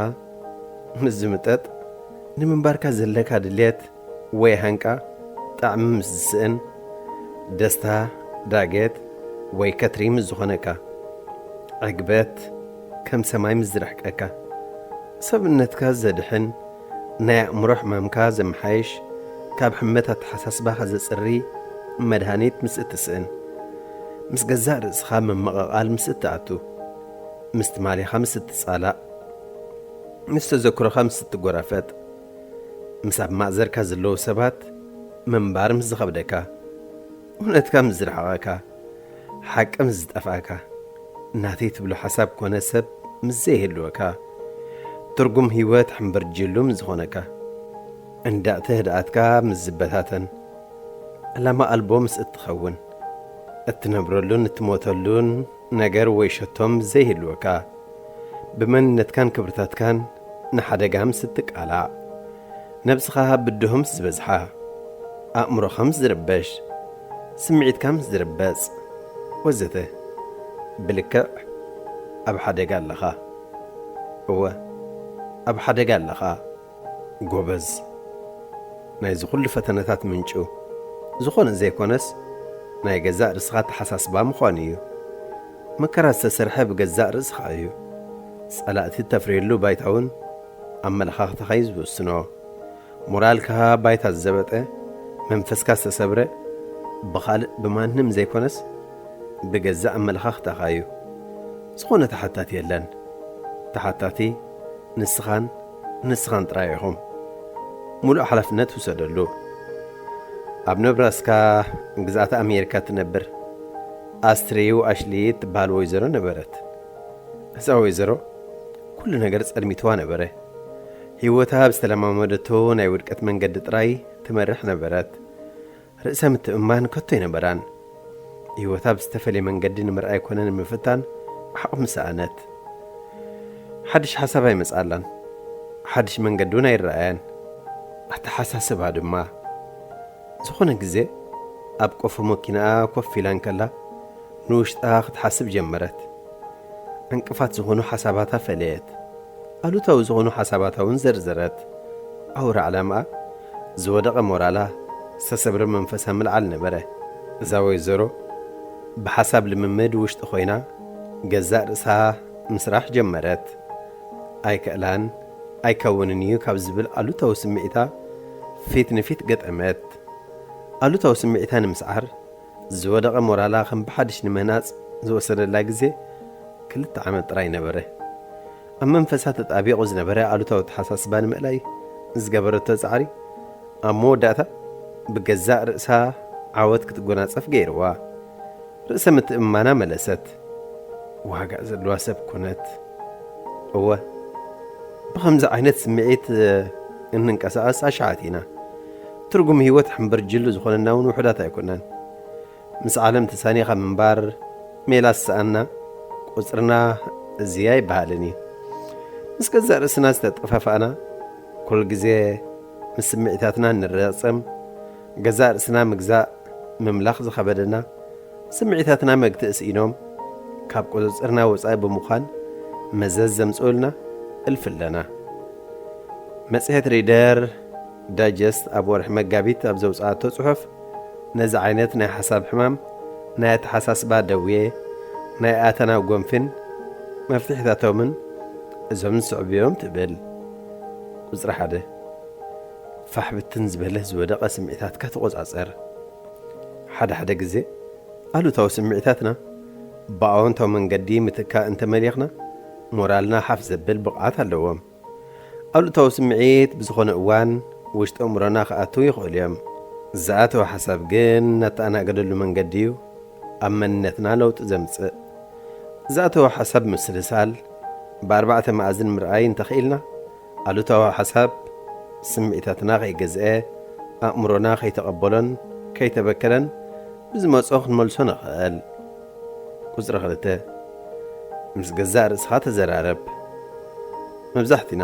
ምስ ዝምጠጥ፣ ንምንባርካ ዘለካ ድልየት ወይ ሃንቃ ጣዕሚ ምስ ዝስእን፣ ደስታ፣ ዳገት ወይ ከትሪ ምስ ዝኾነካ፣ ዕግበት ከም ሰማይ ምስ ዝርሕቀካ፣ ሰብነትካ ዘድሕን፣ ናይ ኣእምሮ ሕማምካ ዘመሓይሽ፣ ካብ ሕመት ኣተሓሳስባኻ ዘጽሪ መድሃኒት ምስ እትስእን፣ ምስ ገዛእ ርእስኻ ምምቕቓል ምስ እትኣቱ፣ ምስ ትማሊኻ ምስ እትጻላእ፣ ምስ ተዘክሮኻ ምስ እትጎራፈጥ፣ ምስ ኣብ ማእዘርካ ዘለዉ ሰባት ምንባር ምስ ዝኸብደካ፣ እውነትካ ምስ ዝረሓቐካ፣ ሓቂ ምስ ዝጠፍኣካ፣ ናተይ ትብሎ ሓሳብ ኮነ ሰብ ምስ ዘይህልወካ፣ ትርጉም ህይወት ሕምብርጅሉ ምስ ዝኾነካ፣ እንዳእቲ ህድኣትካ ምስ ዝበታተን፣ ዕላማ ኣልቦ ምስ እትኸውን፣ እትነብረሉን እትሞተሉን ነገር ወይ ሸቶ ምስ ዘይህልወካ፣ ብመንነትካን ክብርታትካን ንሓደጋ ምስ እትቃላዕ፣ ነብስኻ ብድሆ ምስ ዝበዝሓ፣ ኣእምሮኻ ምስ ዝርበሽ፣ ስምዒትካ ምስ ዝርበጽ፣ ወዘተ፣ ብልክዕ ኣብ ሓደጋ ኣለኻ። እወ፣ ኣብ ሓደጋ ኣለኻ። ጎበዝ፣ ናይዚ ኩሉ ፈተነታት ምንጩ ዝኾነ ዘይኮነስ ናይ ገዛእ ርእስኻ ኣተሓሳስባ ምዃኑ እዩ። መከራ ዝተሰርሐ ብገዛእ ርእስኻ እዩ። ጸላእቲ እተፍርየሉ ባይታ እውን ኣመለኻኽታኻ እዩ ዝውስኖ። ሞራልካ ባይታ ዝዘበጠ፣ መንፈስካ ዝተሰብረ ብኻልእ ብማንም ዘይኮነስ ብገዛእ ኣመለኻኽታኻ እዩ። ዝኾነ ተሓታቲ የለን። ተሓታቲ ንስኻን ንስኻን ጥራይ ኢኹም። ሙሉእ ሓላፍነት ውሰደሉ። ኣብ ነብራስካ ግዝኣት ኣሜሪካ ትነብር ኣስትሬዩ ኣሽሊ እትበሃል ወይዘሮ ነበረት። እዛ ወይዘሮ ኩሉ ነገር ጸልሚትዋ ነበረ። ህይወታ ብዝተለማመደቶ ናይ ውድቀት መንገዲ ጥራይ ትመርሕ ነበረት። ርእሰ ምትእምማን ከቶ ኣይነበራን። ህይወታ ብዝተፈልየ መንገዲ ንምርኣይ ኮነ ንምፍታን ዓቕሚ ሰኣነት። ሓድሽ ሓሳብ ኣይመጽኣላን። ሓድሽ መንገዲ እውን ኣይረኣያን። ኣተሓሳስባ ድማ። ዝኾነ ግዜ ኣብ ቆፎ መኪናኣ ኮፍ ኢላ እንከላ ንውሽጣ ክትሓስብ ጀመረት። ዕንቅፋት ዝኾኑ ሓሳባታ ፈለየት። ኣሉታዊ ዝኾኑ ሓሳባታ እውን ዘርዘረት። ኣውራ ዕላማኣ ዝወደቐ ሞራላ፣ ዝተሰብረ መንፈሳ ምልዓል ነበረ። እዛ ወይዘሮ ብሓሳብ ልምምድ ውሽጢ ኮይና ገዛእ ርእሳ ምስራሕ ጀመረት። ኣይክእላን ኣይከውንን እዩ ካብ ዝብል ኣሉታዊ ስምዒታ ፊት ንፊት ገጠመት። ኣሉታዊ ስምዒታ ንምስዓር ዝወደቐ ሞራላ ከም ብሓድሽ ንምህናጽ ዝወሰደላ ግዜ ክልተ ዓመት ጥራይ ነበረ። ኣብ መንፈሳ ተጣቢቑ ዝነበረ ኣሉታዊ ኣተሓሳስባ ንምእላይ ዝገበረቶ ጻዕሪ፣ ኣብ መወዳእታ ብገዛእ ርእሳ ዓወት ክትጎናጸፍ ገይርዋ። ርእሰ ምትእምማና መለሰት። ዋጋ ዘለዋ ሰብ ኮነት። እወ፣ ብኸምዚ ዓይነት ስምዒት እንንቀሳቐስ ኣሽሓት ኢና። ትርጉም ህይወት ሕምብርጅሉ ዝኾነና እውን ውሑዳት ኣይኮናን። ምስ ዓለም ተሳኒኻ ምንባር ሜላ ዝሰኣና ቁጽርና እዚ ኣይበሃልን እዩ። ምስ ገዛእ ርእስና ዝተጠፋፋእና፣ ኩል ግዜ ምስ ስምዒታትና እንረጸም፣ ገዛእ ርእስና ምግዛእ ምምላኽ ዝኸበደና፣ ስምዒታትና መግትእ ስኢኖም ካብ ቁጽጽርና ወጻኢ ብምዃን መዘዝ ዘምጽኡልና እልፊ ኣለና። መጽሔት ሪደር ዳይጀስት ኣብ ወርሒ መጋቢት ኣብ ዘውጽኣቶ ጽሑፍ፣ ነዚ ዓይነት ናይ ሓሳብ ሕማም፣ ናይ ኣተሓሳስባ ደዌ፣ ናይ ኣተናዊ ጎንፊን መፍትሒታቶምን እዞም ዝስዕቡ እዮም ትብል። ቁጽሪ ሓደ፣ ፋሕ ብትን ዝበለ ዝወደቐ ስምዒታትካ ተቖጻጸር። ሓደ ሓደ ግዜ ኣሉታዊ ስምዒታትና ብኣወንታዊ መንገዲ ምትካእ እንተመሊኽና፣ ሞራልና ሓፍ ዘብል ብቕዓት ኣለዎም። ኣሉታዊ ስምዒት ብዝኾነ እዋን ውሽጢ ኣእምሮና ክኣትው ይኽእሉ እዮም። ዝኣተወ ሓሳብ ግን እናተኣናገደሉ መንገዲ እዩ ኣብ መንነትና ለውጢ ዘምጽእ። ዝኣተወ ሓሳብ ምስልሳል፣ ብኣርባዕተ መኣዝን ምርኣይ እንተኽኢልና፣ ኣሉታዊ ሓሳብ ስምዒታትና ከይገዝአ፣ ኣእምሮና ከይተቐበሎን ከይተበከለን ብዝመጾ ክንመልሶ ንኽእል። ቁጽሪ ክልተ፣ ምስ ገዛእ ርእስኻ ተዘራረብ። መብዛሕትና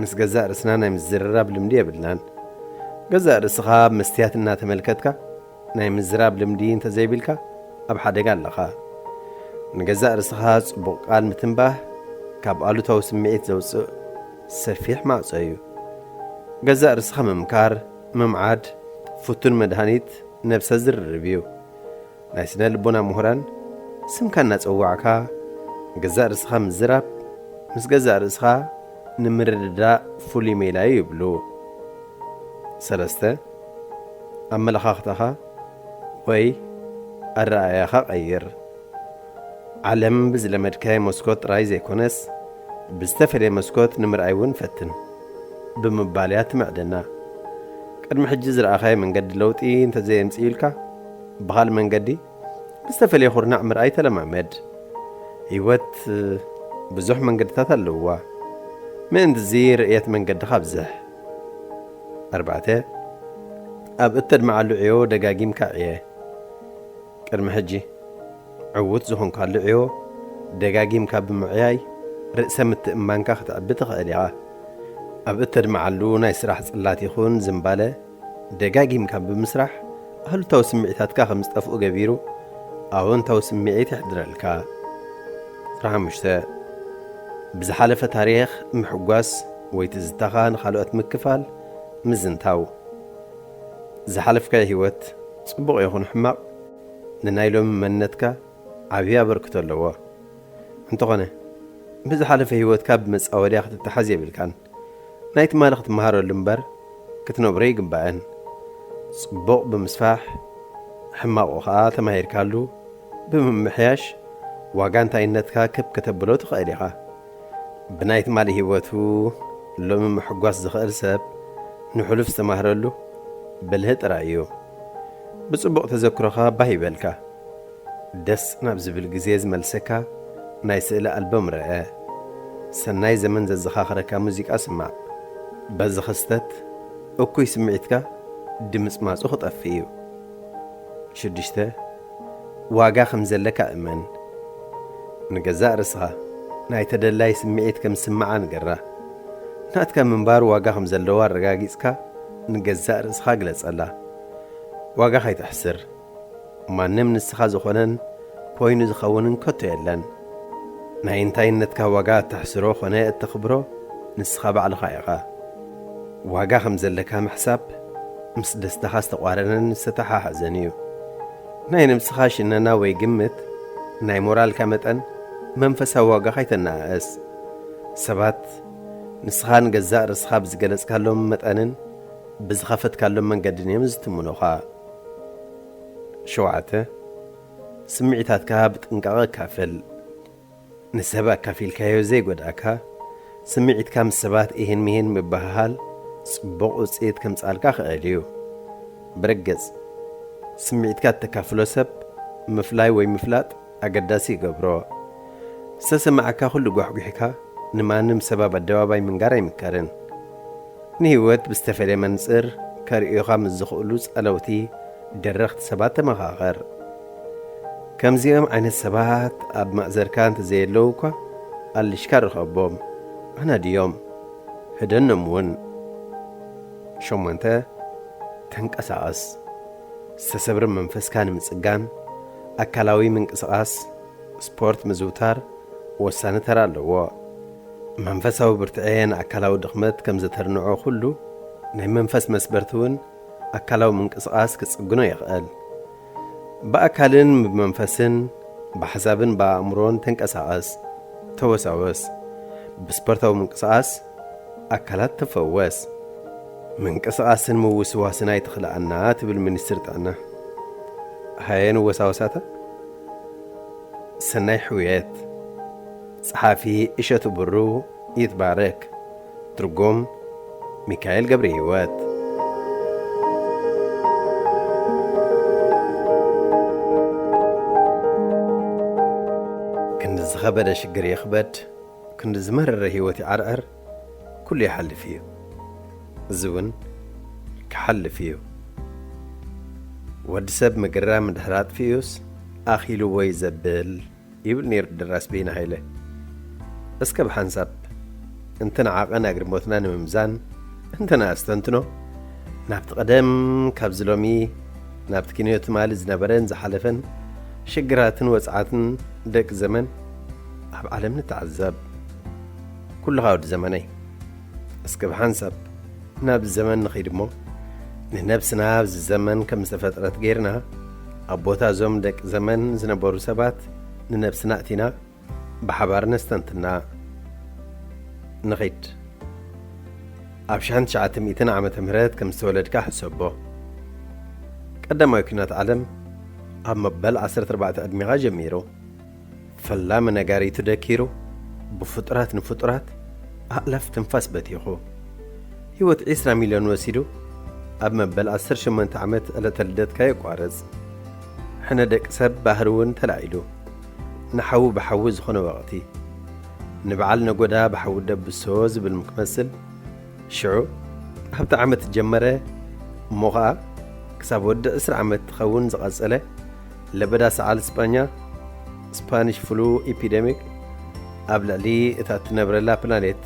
ምስ ገዛእ ርእስና ናይ ምዝርራብ ልምዲ የብልናን። ገዛእ ርእስኻ ኣብ መስትያት እናተመልከትካ ናይ ምዝራብ ልምዲ እንተዘይብልካ ኣብ ሓደጋ ኣለኻ። ንገዛእ ርእስኻ ጽቡቕ ቃል ምትንባህ ካብ ኣሉታዊ ስምዒት ዘውጽእ ሰፊሕ ማዕጾ እዩ። ገዛእ ርእስኻ ምምካር፣ ምምዓድ፣ ፍቱን መድሃኒት ነብሰ ዝርርብ እዩ። ናይ ስነ ልቦና ምሁራን ስምካ እናጸዋዕካ ገዛእ ርእስኻ ምዝራብ ምስ ገዛእ ርእስኻ ንምርድዳእ ፍሉይ ሜላ እዩ ይብሉ። ሰለስተ፣ ኣመለኻኽታኻ ወይ ኣረኣእያኻ ቀይር። ዓለም ብዝለመድካዮ መስኮት ጥራይ ዘይኮነስ፣ ብዝተፈልየ መስኮት ንምርኣይ እውን ፈትን ብምባል እያ ትምዕደና። ቅድሚ ሕጂ ዝረኣኻዮ መንገዲ ለውጢ እንተዘየምጽእዩልካ፣ ብኻልእ መንገዲ ብዝተፈልየ ኩርናዕ ምርኣይ ተለማመድ። ህይወት ብዙሕ መንገድታት ኣለውዋ። ምእንትዚ ርእየት መንገድኻ ኣብዝሕ። ኣርባዕተ፣ ኣብ እተድምዓሉ ዕዮ ደጋጊምካ ዕየ። ቅድሚ ሕጂ ዕዉት ዝኾንካሉ ዕዮ ደጋጊምካ ብምዕያይ ርእሰ ምትእምማንካ ከተዕቢ ትኽእል ኢኻ። ኣብ እተድምዓሉ ናይ ስራሕ ጽላት ይኹን ዝንባለ ደጋጊምካ ብምስራሕ ኣሉታዊ ስምዒታትካ ከም ዝጠፍኡ ገቢሩ ኣወንታዊ ስምዒት የሕድረልካ። ቁጽሪ ሓሙሽተ፣ ብዝሓለፈ ታሪኽ ምሕጓስ ወይ ትዝታኻ ንኻልኦት ምክፋል ምዝንታው። ዝሓለፍካዮ ህይወት ጽቡቕ ይኹን ሕማቕ ንናይ ሎሚ መንነትካ ዓብዪ ኣበርክቶ ኣለዎ። እንተኾነ፣ ብዝሓለፈ ህይወትካ ብመጻወድያ ክትተሓዝ የብልካን። ናይ ትማሊ ክትመሃረሉ እምበር ክትነብሮ ይግባእን። ጽቡቕ ብምስፋሕ፣ ሕማቑ ኸኣ ተማሂርካሉ ብምምሕያሽ ዋጋ እንታይነትካ ክብ ከተብሎ ትኽእል ኢኻ። ብናይ ትማሊ ህይወቱ ሎሚ ምሕጓስ ዝኽእል ሰብ ንሕሉፍ ዝተማህረሉ ብልሂ ጥራይ እዩ። ብጽቡቕ ተዘክሮኻ ባህ ይበልካ። ደስ ናብ ዝብል ግዜ ዝመልሰካ ናይ ስእሊ ኣልበም ረአ። ሰናይ ዘመን ዘዘኻኽረካ ሙዚቃ ስማዕ። በዚ ክስተት እኩይ ስምዒትካ ድምጽማጹ ክጠፍእ እዩ። ሽዱሽተ፣ ዋጋ ከም ዘለካ እመን። ንገዛእ ርእስኻ ናይ ተደላይ ስምዒት ከም ዝስምዓ ንገራ። ናትካ ምንባር ዋጋ ከም ዘለዎ ኣረጋጊጽካ ንገዛእ ርእስኻ ግለጸላ። ዋጋ ከይተሕስር። ማንም ንስኻ ዝኾነን ኮይኑ ዝኸውንን ከቶ የለን። ናይ እንታይነትካ ዋጋ እተሕስሮ ኾነ እተኽብሮ ንስኻ ባዕልኻ ኢኻ። ዋጋ ከም ዘለካ ምሕሳብ ምስ ደስታኻ ዝተቋረነን ዝተተሓሓዘን እዩ። ናይ ነብስኻ ሽነና ወይ ግምት፣ ናይ ሞራልካ መጠን፣ መንፈሳዊ ዋጋኻ ኣይተነኣእስ። ሰባት ንስኻ ንገዛእ ርእስኻ ብዝገለጽካሎም መጠንን ብዝኸፈትካሎም መንገድን እዮም ዝትምኑኻ። ሸውዓተ፣ ስምዒታትካ ብጥንቃቐ ኣካፍል። ንሰብ ኣካፊልካዮ ዘይጎድኣካ፣ ስምዒትካ ምስ ሰባት ኢህን ምሂን ምብህሃል ጽቡቕ ውጽኢት ከምጽኣልካ ክእል እዩ። ብርግጽ፣ ስምዒትካ እተካፍሎ ሰብ ምፍላይ ወይ ምፍላጥ ኣገዳሲ ይገብሮ። ዝተሰማዓካ ኩሉ ጓሕጒሕካ ንማንም ሰብ ኣብ ኣደባባይ ምንጋር ኣይምከርን። ንህይወት ብዝተፈልየ መንጽር ከርእዩኻ ምስ ዝኽእሉ ጸለውቲ ደረኽቲ ሰባት ተመኻኸር። ከምዚኦም ዓይነት ሰባት ኣብ ማእዘርካ እንተዘየለዉ እኳ ኣልሽካ ርኸቦም። ኣናድዮም። ህደኖም እውን። ሸሞንተ፣ ተንቀሳቐስ። ዝተሰብረ መንፈስካ ንምጽጋን ኣካላዊ ምንቅስቓስ፣ ስፖርት ምዝውታር ወሳኒ ተራ ኣለዎ። መንፈሳዊ ብርትዐ ንኣካላዊ ድኽመት ከም ዘተርንዖ ኩሉ፣ ናይ መንፈስ መስበርቲ እውን ኣካላዊ ምንቅስቓስ ክጽግኖ ይኽእል። ብኣካልን ብመንፈስን ብሓሳብን ብኣእምሮን ተንቀሳቐስ፣ ተወሳወስ። ብስፖርታዊ ምንቅስቓስ ኣካላት ትፈወስ። ምንቅስቓስን ምውስዋስን ኣይትኽልኣና ትብል ሚኒስትር ጥዕና። ሃየ ንወሳወሳታ። ሰናይ ሕውየት። ጸሓፊ እሸቱ ብሩ። ይትባረክ። ትርጉም ሚካኤል ገብረ ህይወት። ክንዲ ዝኸበደ ሽግር ይኽበድ፣ ክንዲ ዝመረረ ህይወት ይዓርዕር፣ ኩሉ ይሓልፍ እዩ። እዚ እውን ክሓልፍ እዩ። ወዲ ሰብ ምግራም ድሕሪ ኣጥፊኡስ ኣኺልዎ እዩ ዘብል ይብል ነይሩ ደራሲ በይነ ሃይለ። እስከ ብሓንሳብ እንተነዓቐን ኣግርሞትና ንምምዛን እንተነኣስተንትኖ ናብቲ ቀደም ካብዚ ሎሚ ናብቲ ኪንዮ ትማሊ ዝነበረን ዝሓለፈን ሽግራትን ወጽዓትን ደቂ ዘመን ኣብ ዓለም ንተዓዘብ። ኩልኻ ወዲ ዘመነይ እስከ ብሓንሳብ ናብዚ ዘመን ንኸይድ እሞ ንነብስና ኣብዚ ዘመን ከም ዝተፈጥረት ጌርና ኣብ ቦታ እዞም ደቂ ዘመን ዝነበሩ ሰባት ንነብስና እቲና ብሓባር ነስተንትና ንኸይድ። ኣብ ሽሕን ትሽዓተ ሚእትን ዓመተ ምህረት ከም ዝተወለድካ ሕሰቦ። ቀዳማዊ ኲናት ዓለም ኣብ መበል ዓሰርተ ኣርባዕተ ዕድሜኻ ጀሚሩ። ፈላሚ ነጋሪቱ ደኪሩ ብፍጡራት ንፍጡራት ኣእላፍ ትንፋስ በቲኹ። ህይወት ዒስራ ሚልዮን ወሲዱ ኣብ መበል ዓሰርተ ሸሞንተ ዓመት ዕለተ ልደትካ የቋርጽ። ሕነ ደቂ ሰብ ባህሪ እውን ተላዒሉ ንሓዊ ብሓዊ ዝኾነ ወቕቲ ንበዓል ነጎዳ ብሓዊ ደብሶ ዝብል ክመስል ሽዑ ኣብቲ ዓመት ዝጀመረ እሞ ኸኣ ክሳብ ወዲ ዕስራ ዓመት ትኸውን ዝቐጸለ ለበዳ ሰዓል ስጳኛ ስፓኒሽ ፍሉ ኢፒደሚክ ኣብ ልዕሊ እታ እትነብረላ ፕላኔት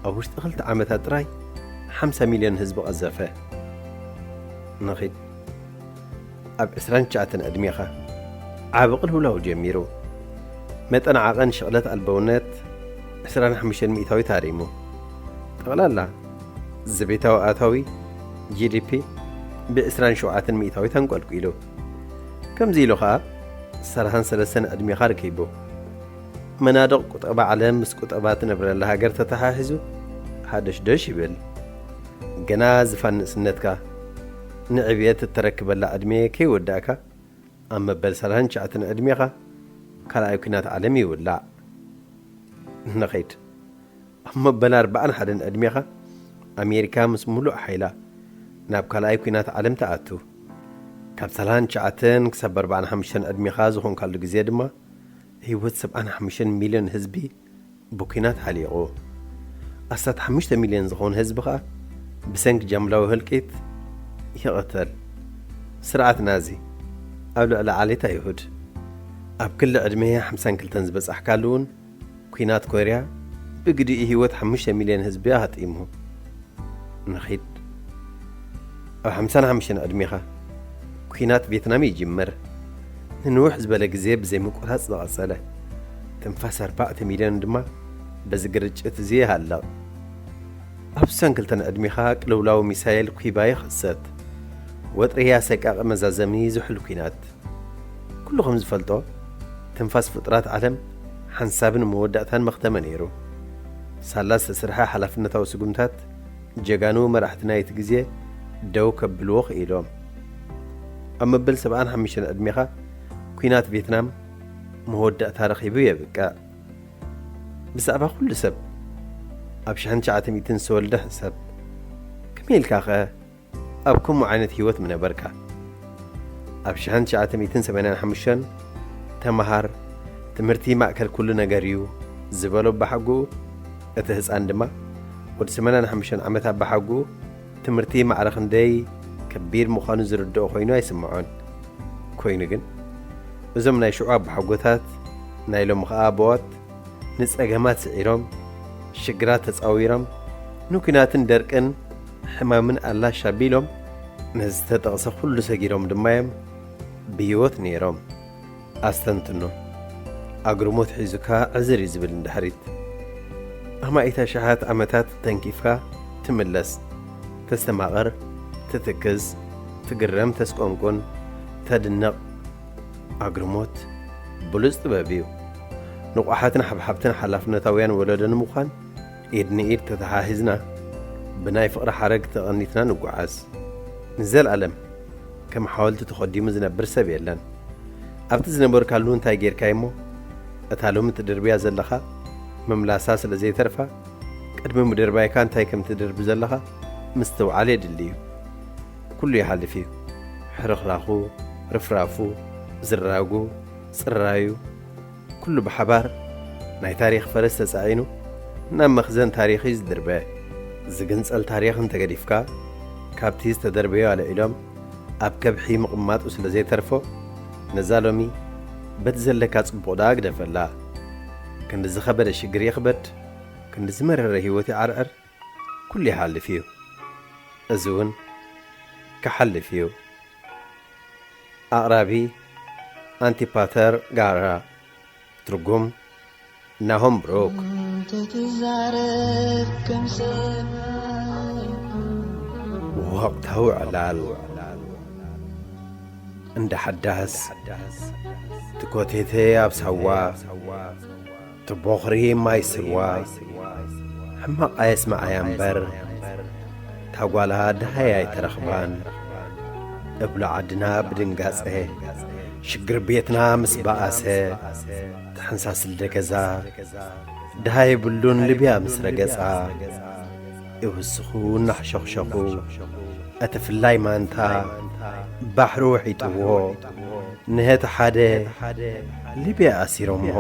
ኣብ ውሽጢ ክልተ ዓመታት ጥራይ ሓምሳ ሚልዮን ህዝቢ ቀዘፈ። ንኺድ። ኣብ ዕስራን ትሽዓተን ዕድሜኻ ዓቢ ቅልውላው ጀሚሩ። መጠን ዓቐን ሽቕለት ኣልበውነት ዕስራን ሓሙሽተን ሚእታዊት ኣሪሙ። ጠቕላላ ዘቤታዊ ኣታዊ፣ ጂ ዲ ፒ፣ ብዕስራን ሸውዓተን ሚእታዊት ኣንቆልቂሉ። ከምዚ ኢሉ ኸኣ ሰላሳን ሰለስተን ዕድሜኻ ረኪቡ። መናድቕ ቁጠባ ዓለም ምስ ቁጠባ ትነብረላ ሃገር ተተሓሒዙ ሃደሽደሽ ይብል። ገና ዝፋን ንእስነትካ ንዕብየት እተረክበላ ዕድመ ከይወዳእካ ኣብ መበል ሰላሳን ትሽዓተን ዕድሜኻ ካልኣይ ኲናት ዓለም ይውላዕ። ንኸይድ። ኣብ መበል ኣርባዓን ሓደን ዕድሜኻ ኣሜሪካ ምስ ሙሉእ ሓይላ ናብ ካልኣይ ኲናት ዓለም ትኣቱ። ካብ ሰላሳን ትሽዓተን ክሳብ ኣርባዓን ሓሙሽተን ዕድሜኻ ዝኾንካሉ ግዜ ድማ ህይወት ሰብዓን ሓሙሽተን ሚልዮን ህዝቢ ብኲናት ሓሊቑ። ኣስታት ሓሙሽተ ሚልዮን ዝኾን ህዝቢ ኸኣ ብሰንኪ ጃምላዊ ህልቂት ይቕተል። ስርዓት ናዚ ኣብ ልዕሊ ዓሌት ኣይሁድ ኣብ ክሊ ዕድመ ሓምሳን ክልተን ዝበጻሕካሉ እውን ኲናት ኮርያ ብግዲኡ ህይወት ሓሙሽተ ሚልዮን ህዝቢ ኣሃጢሙ። ንኺድ። ኣብ ሓምሳን ሓሙሽተን ዕድሜኻ ኲናት ቬትናም ይጅምር። ንንውሕ ዝበለ ግዜ ብዘይ ምቁራጽ ዝቐጸለ። ትንፋስ ኣርባዕተ ሚልዮን ድማ በዚ ግርጭት እዚ ይሃልቕ። ኣብ ሰንክልተን ዕድሜኻ ቅልውላው ሚሳይል ኩባ ይኽሰት። ወጥሪ ኣሰቃቒ መዛዘሚ ዝሑል ኲናት። ኩሉ ከም ዝፈልጦ፣ ትንፋስ ፍጡራት ዓለም ሓንሳብን መወዳእታን መኽተመ ነይሩ። ሳላ ዝተሰርሐ ሓላፍነታዊ ስጉምታት ጀጋኑ መራሕቲ ናይቲ ግዜ ደው ከብልዎ ክኢሎም። ኣብ መበል ሰብዓን ሓሙሽተን ዕድሜኻ ኲናት ቬትናም መወዳእታ ረኺቡ የብቅዕ። ብዛዕባ ኩሉ ሰብ ኣብ ሽሕን ትሽዓተ ሚእትን ዝተወልደ ሕሰብ። ከመይ ኢልካ ኸ ኣብ ከምኡ ዓይነት ህይወት ምነበርካ? ኣብ ሽሕን ትሽዓተ ሚእትን ሰማንያን ሓሙሽተን ተመሃር፣ ትምህርቲ ማእከል ኩሉ ነገር እዩ ዝበሎ ኣባሓጎኡ፣ እቲ ህጻን ድማ ወዲ ሰማንያን ሓሙሽተን ዓመት ኣባሓጎኡ ትምህርቲ ማዕረ ክንደይ ከቢድ ምዃኑ ዝርድኦ ኮይኑ ኣይስምዖን። ኮይኑ ግን እዞም ናይ ሽዑ ኣባሓጎታት ናይ ሎሚ ኸኣ ኣቦዋት ንጸገማት ስዒሮም፣ ሽግራት ተጻዊሮም፣ ንኲናትን ደርቅን ሕማምን ኣላሽ ኣቢሎም፣ ነዚ ዝተጠቕሰ ኩሉ ሰጊሮም ድማ እዮም ብህይወት ነይሮም። ኣስተንትኖ። ኣግርሞት ሒዙካ ዕዝር እዩ ዝብል ንድሕሪት። ኣማኢት ኣሽሓት ዓመታት ተንኪፍካ ትምለስ። ተስተማቕር፣ ትትክዝ፣ ትግረም፣ ተስቆንቁን፣ ተድንቕ። ኣግርሞት ብሉጽ ጥበብ እዩ። ንቑሓትን ሓብሓብትን ሓላፍነታውያን ወለዶ ንምዃን ኢድ ንኢድ ተተሓሒዝና ብናይ ፍቕሪ ሓረግ ተቐኒትና ንጓዓዝ። ንዘለኣለም ከም ሓወልቲ ተኾዲሙ ዝነብር ሰብ የለን። ኣብቲ ዝነበርካሉ እንታይ ጌርካይ እሞ እታ ሎሚ ትድርብያ ዘለኻ ምምላሳ ስለ ዘይተርፋ ቅድሚ ምድርባይካ እንታይ ከም ትድርቢ ዘለኻ ምስትውዓል የድሊ እዩ። ኩሉ ይሓልፍ እዩ። ሕርኽራኹ፣ ርፍራፉ፣ ዝራጉ፣ ጽራዩ፣ ኩሉ ብሓባር ናይ ታሪኽ ፈረስ ተጻዒኑ ናብ መኽዘን ታሪኽ እዩ ዝድርበ። ዝግንጸል ታሪኽ እንተገዲፍካ፣ ካብቲ ዝተደርበዮ ኣልዒሎም ኣብ ከብሒ ምቕማጡ ስለ ዘይተርፎ፣ ነዛ ሎሚ በቲ ዘለካ ጽቡቕ ደኣ ግደፈላ። ክንዲ ዝኸበደ ሽግር ይኽበድ፣ ክንዲ ዝመረረ ህይወት ይዓርዕር፣ ኩሉ ይሓልፍ እዩ። እዚ እውን ክሓልፍ እዩ። ኣቕራቢ ኣንቲፓተር ጋራ። ትርጉም ናሆም ብሩክ። እንተትዛረብ ከም ሰብ። ወቕታዊ ዕላል። እንዳ ሓዳስ ትኮቴቴ ኣብ ሳዋ፣ ትቦኽሪ ማይ ስዋ፣ ሕማቕ ኣየስምዓያ እምበር፣ እታ ጓላ ደሃይ ኣይተረኽባን። እብሎ ዓድና ብድንጋጸ፣ ሽግር ቤትና ምስ በኣሰ፣ ትሕንሳስል ደገዛ፣ ደሃይ የብሉን ልብያ ምስ ረገጻ፣ ይውስኹ እናሕሸኽሸኹ፣ እቲ ፍላይ ማንታ ባሕሪ ውሒጥዎ፣ ንህቲ ሓደ ልብያ ኣሲሮምዎ።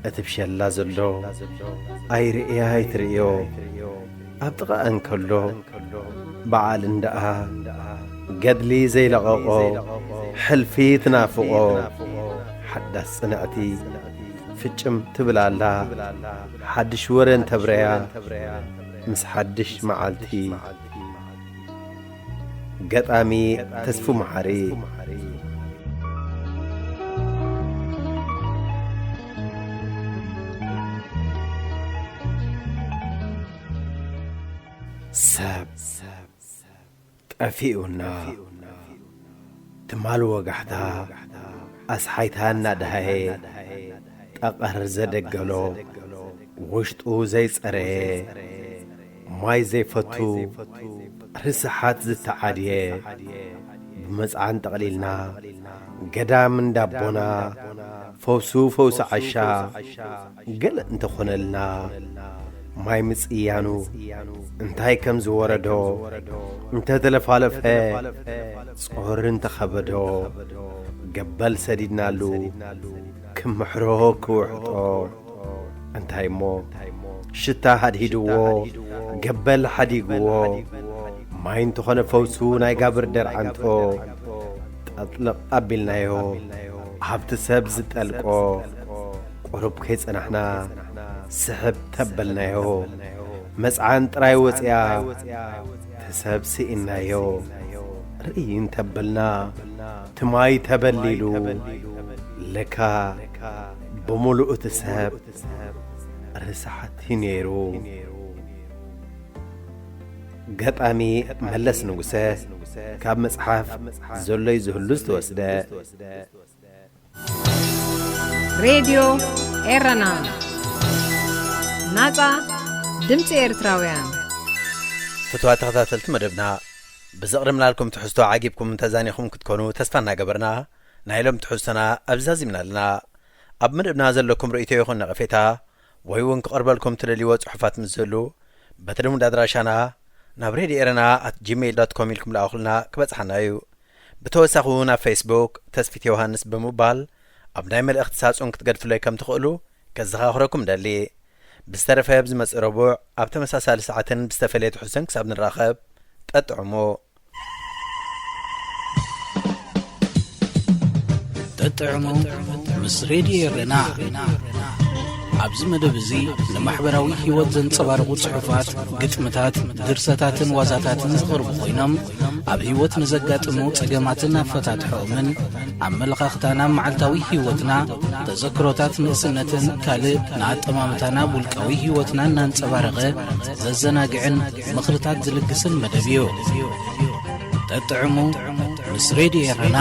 እቲ ብሸላ ዘሎ ኣይርእያ ኣይትርእዮ፣ ኣብ ጥቓ እንከሎ በዓል እንደኣ ገድሊ ዘይለቐቖ፣ ሕልፊ ትናፍቖ፣ ሓዳስ ጽንዕቲ ፍጭም ትብል ኣላ፣ ሓድሽ ወረ እንተብረያ ምስ ሓድሽ መዓልቲ። ገጣሚ ተስፉ መሓሪ። ሰብ ጠፊኡና። ትማል ወጋሕታ ኣስሓይታ እናደሃየ ጠቐር ዘደገሎ፣ ውሽጡ ዘይጸረየ፣ ማይ ዘይፈቱ፣ ርስሓት ዝተዓድየ፣ ብመጽዓን ጠቕሊልና ገዳም እንዳቦና፣ ፈውሱ ፈውሲ ዓሻ ገለ እንተኾነልና፣ ማይ ምጽያኑ እንታይ ከም ዝወረዶ እንተተለፋለፈ፣ ጾር እንተኸበዶ፣ ገበል ሰዲድናሉ ክምሕሮ ክውሕጦ። እንታይ እሞ ሽታ ሃድሂድዎ፣ ገበል ሓዲግዎ፣ ማይ እንተኾነ ፈውሱ ናይ ጋብር ደርዓንቶ፣ ጠጥልቕ ኣቢልናዮ፣ ሃብቲ ሰብ ዝጠልቆ፣ ቁሩብ ከይጸናሕና ስሕብ ተበልናዮ። መጽዓን ጥራይ ወጽያ፣ እቲ ሰብ ስኢናዮ። ርእይ እንተበልና፣ እቲ ማይ ተበሊሉ፣ ለካ ብምሉኡ እቲ ሰብ ርስሓት እዩ ነይሩ። ገጣሚ መለስ ንጉሰ፣ ካብ መጽሓፍ ዘሎይ ዝህሉ ዝተወስደ። ሬድዮ ኤረና፣ ናጻ ድምጺ ኤርትራውያን። ፍቱዋት ተኸታተልቲ መደብና፣ ብዘቕረብናልኩም ትሕዝቶ ዓጊብኩምን ተዛኒኹምን ክትኮኑ ተስፋ እናገበርና፣ ናይ ሎም ትሕዝቶና ኣብዚ ዛዚምና ኣለና። ኣብ መደብና ዘለኩም ርእይቶ ይኹን ነቐፌታ፣ ወይ እውን ክቐርበልኩም ትደልይዎ ጽሑፋት ምስ ዝህሉ፣ በቲ ልሙድ ኣድራሻና ናብ ሬድዮ ኤረና ኣት ጂሜይል ዶት ኮም ኢልኩም ልኣኹልና፣ ክበጽሓና እዩ። ብተወሳኺ እውን ኣብ ፌስቡክ ተስፊት ዮሃንስ ብምባል ኣብ ናይ መልእኽቲ ሳጹን ክትገድፍለይ ከም ትኽእሉ ከዘኻኽረኩም ደሊ። ብዝተረፈ ብዝመጽእ ረቡዕ ኣብ ተመሳሳሊ ሰዓትን ብዝተፈለየ ትሕዝቶን ክሳብ ንራኸብ፣ ጠጥዕሙ። ጠጥዕሙ ምስ ሬድዮ ኤረና። ኣብዚ መደብ እዚ ንማሕበራዊ ህይወት ዘንጸባርቑ ጽሑፋት፣ ግጥምታት፣ ድርሰታትን ዋዛታትን ዝቐርቡ ኮይኖም፣ ኣብ ህይወት ንዘጋጥሙ ጸገማትን ኣፈታትሖኦምን፣ ኣመለኻኽታና፣ መዓልታዊ ህይወትና፣ ተዘክሮታት ንእስነትን ካልእ ንኣጠማምታና፣ ውልቃዊ ህይወትና እናንጸባረቐ ዘዘናግዕን ምኽርታት ዝልግስን መደብ እዩ። ጠጥዕሙ ምስ ሬድዮ ኤረና።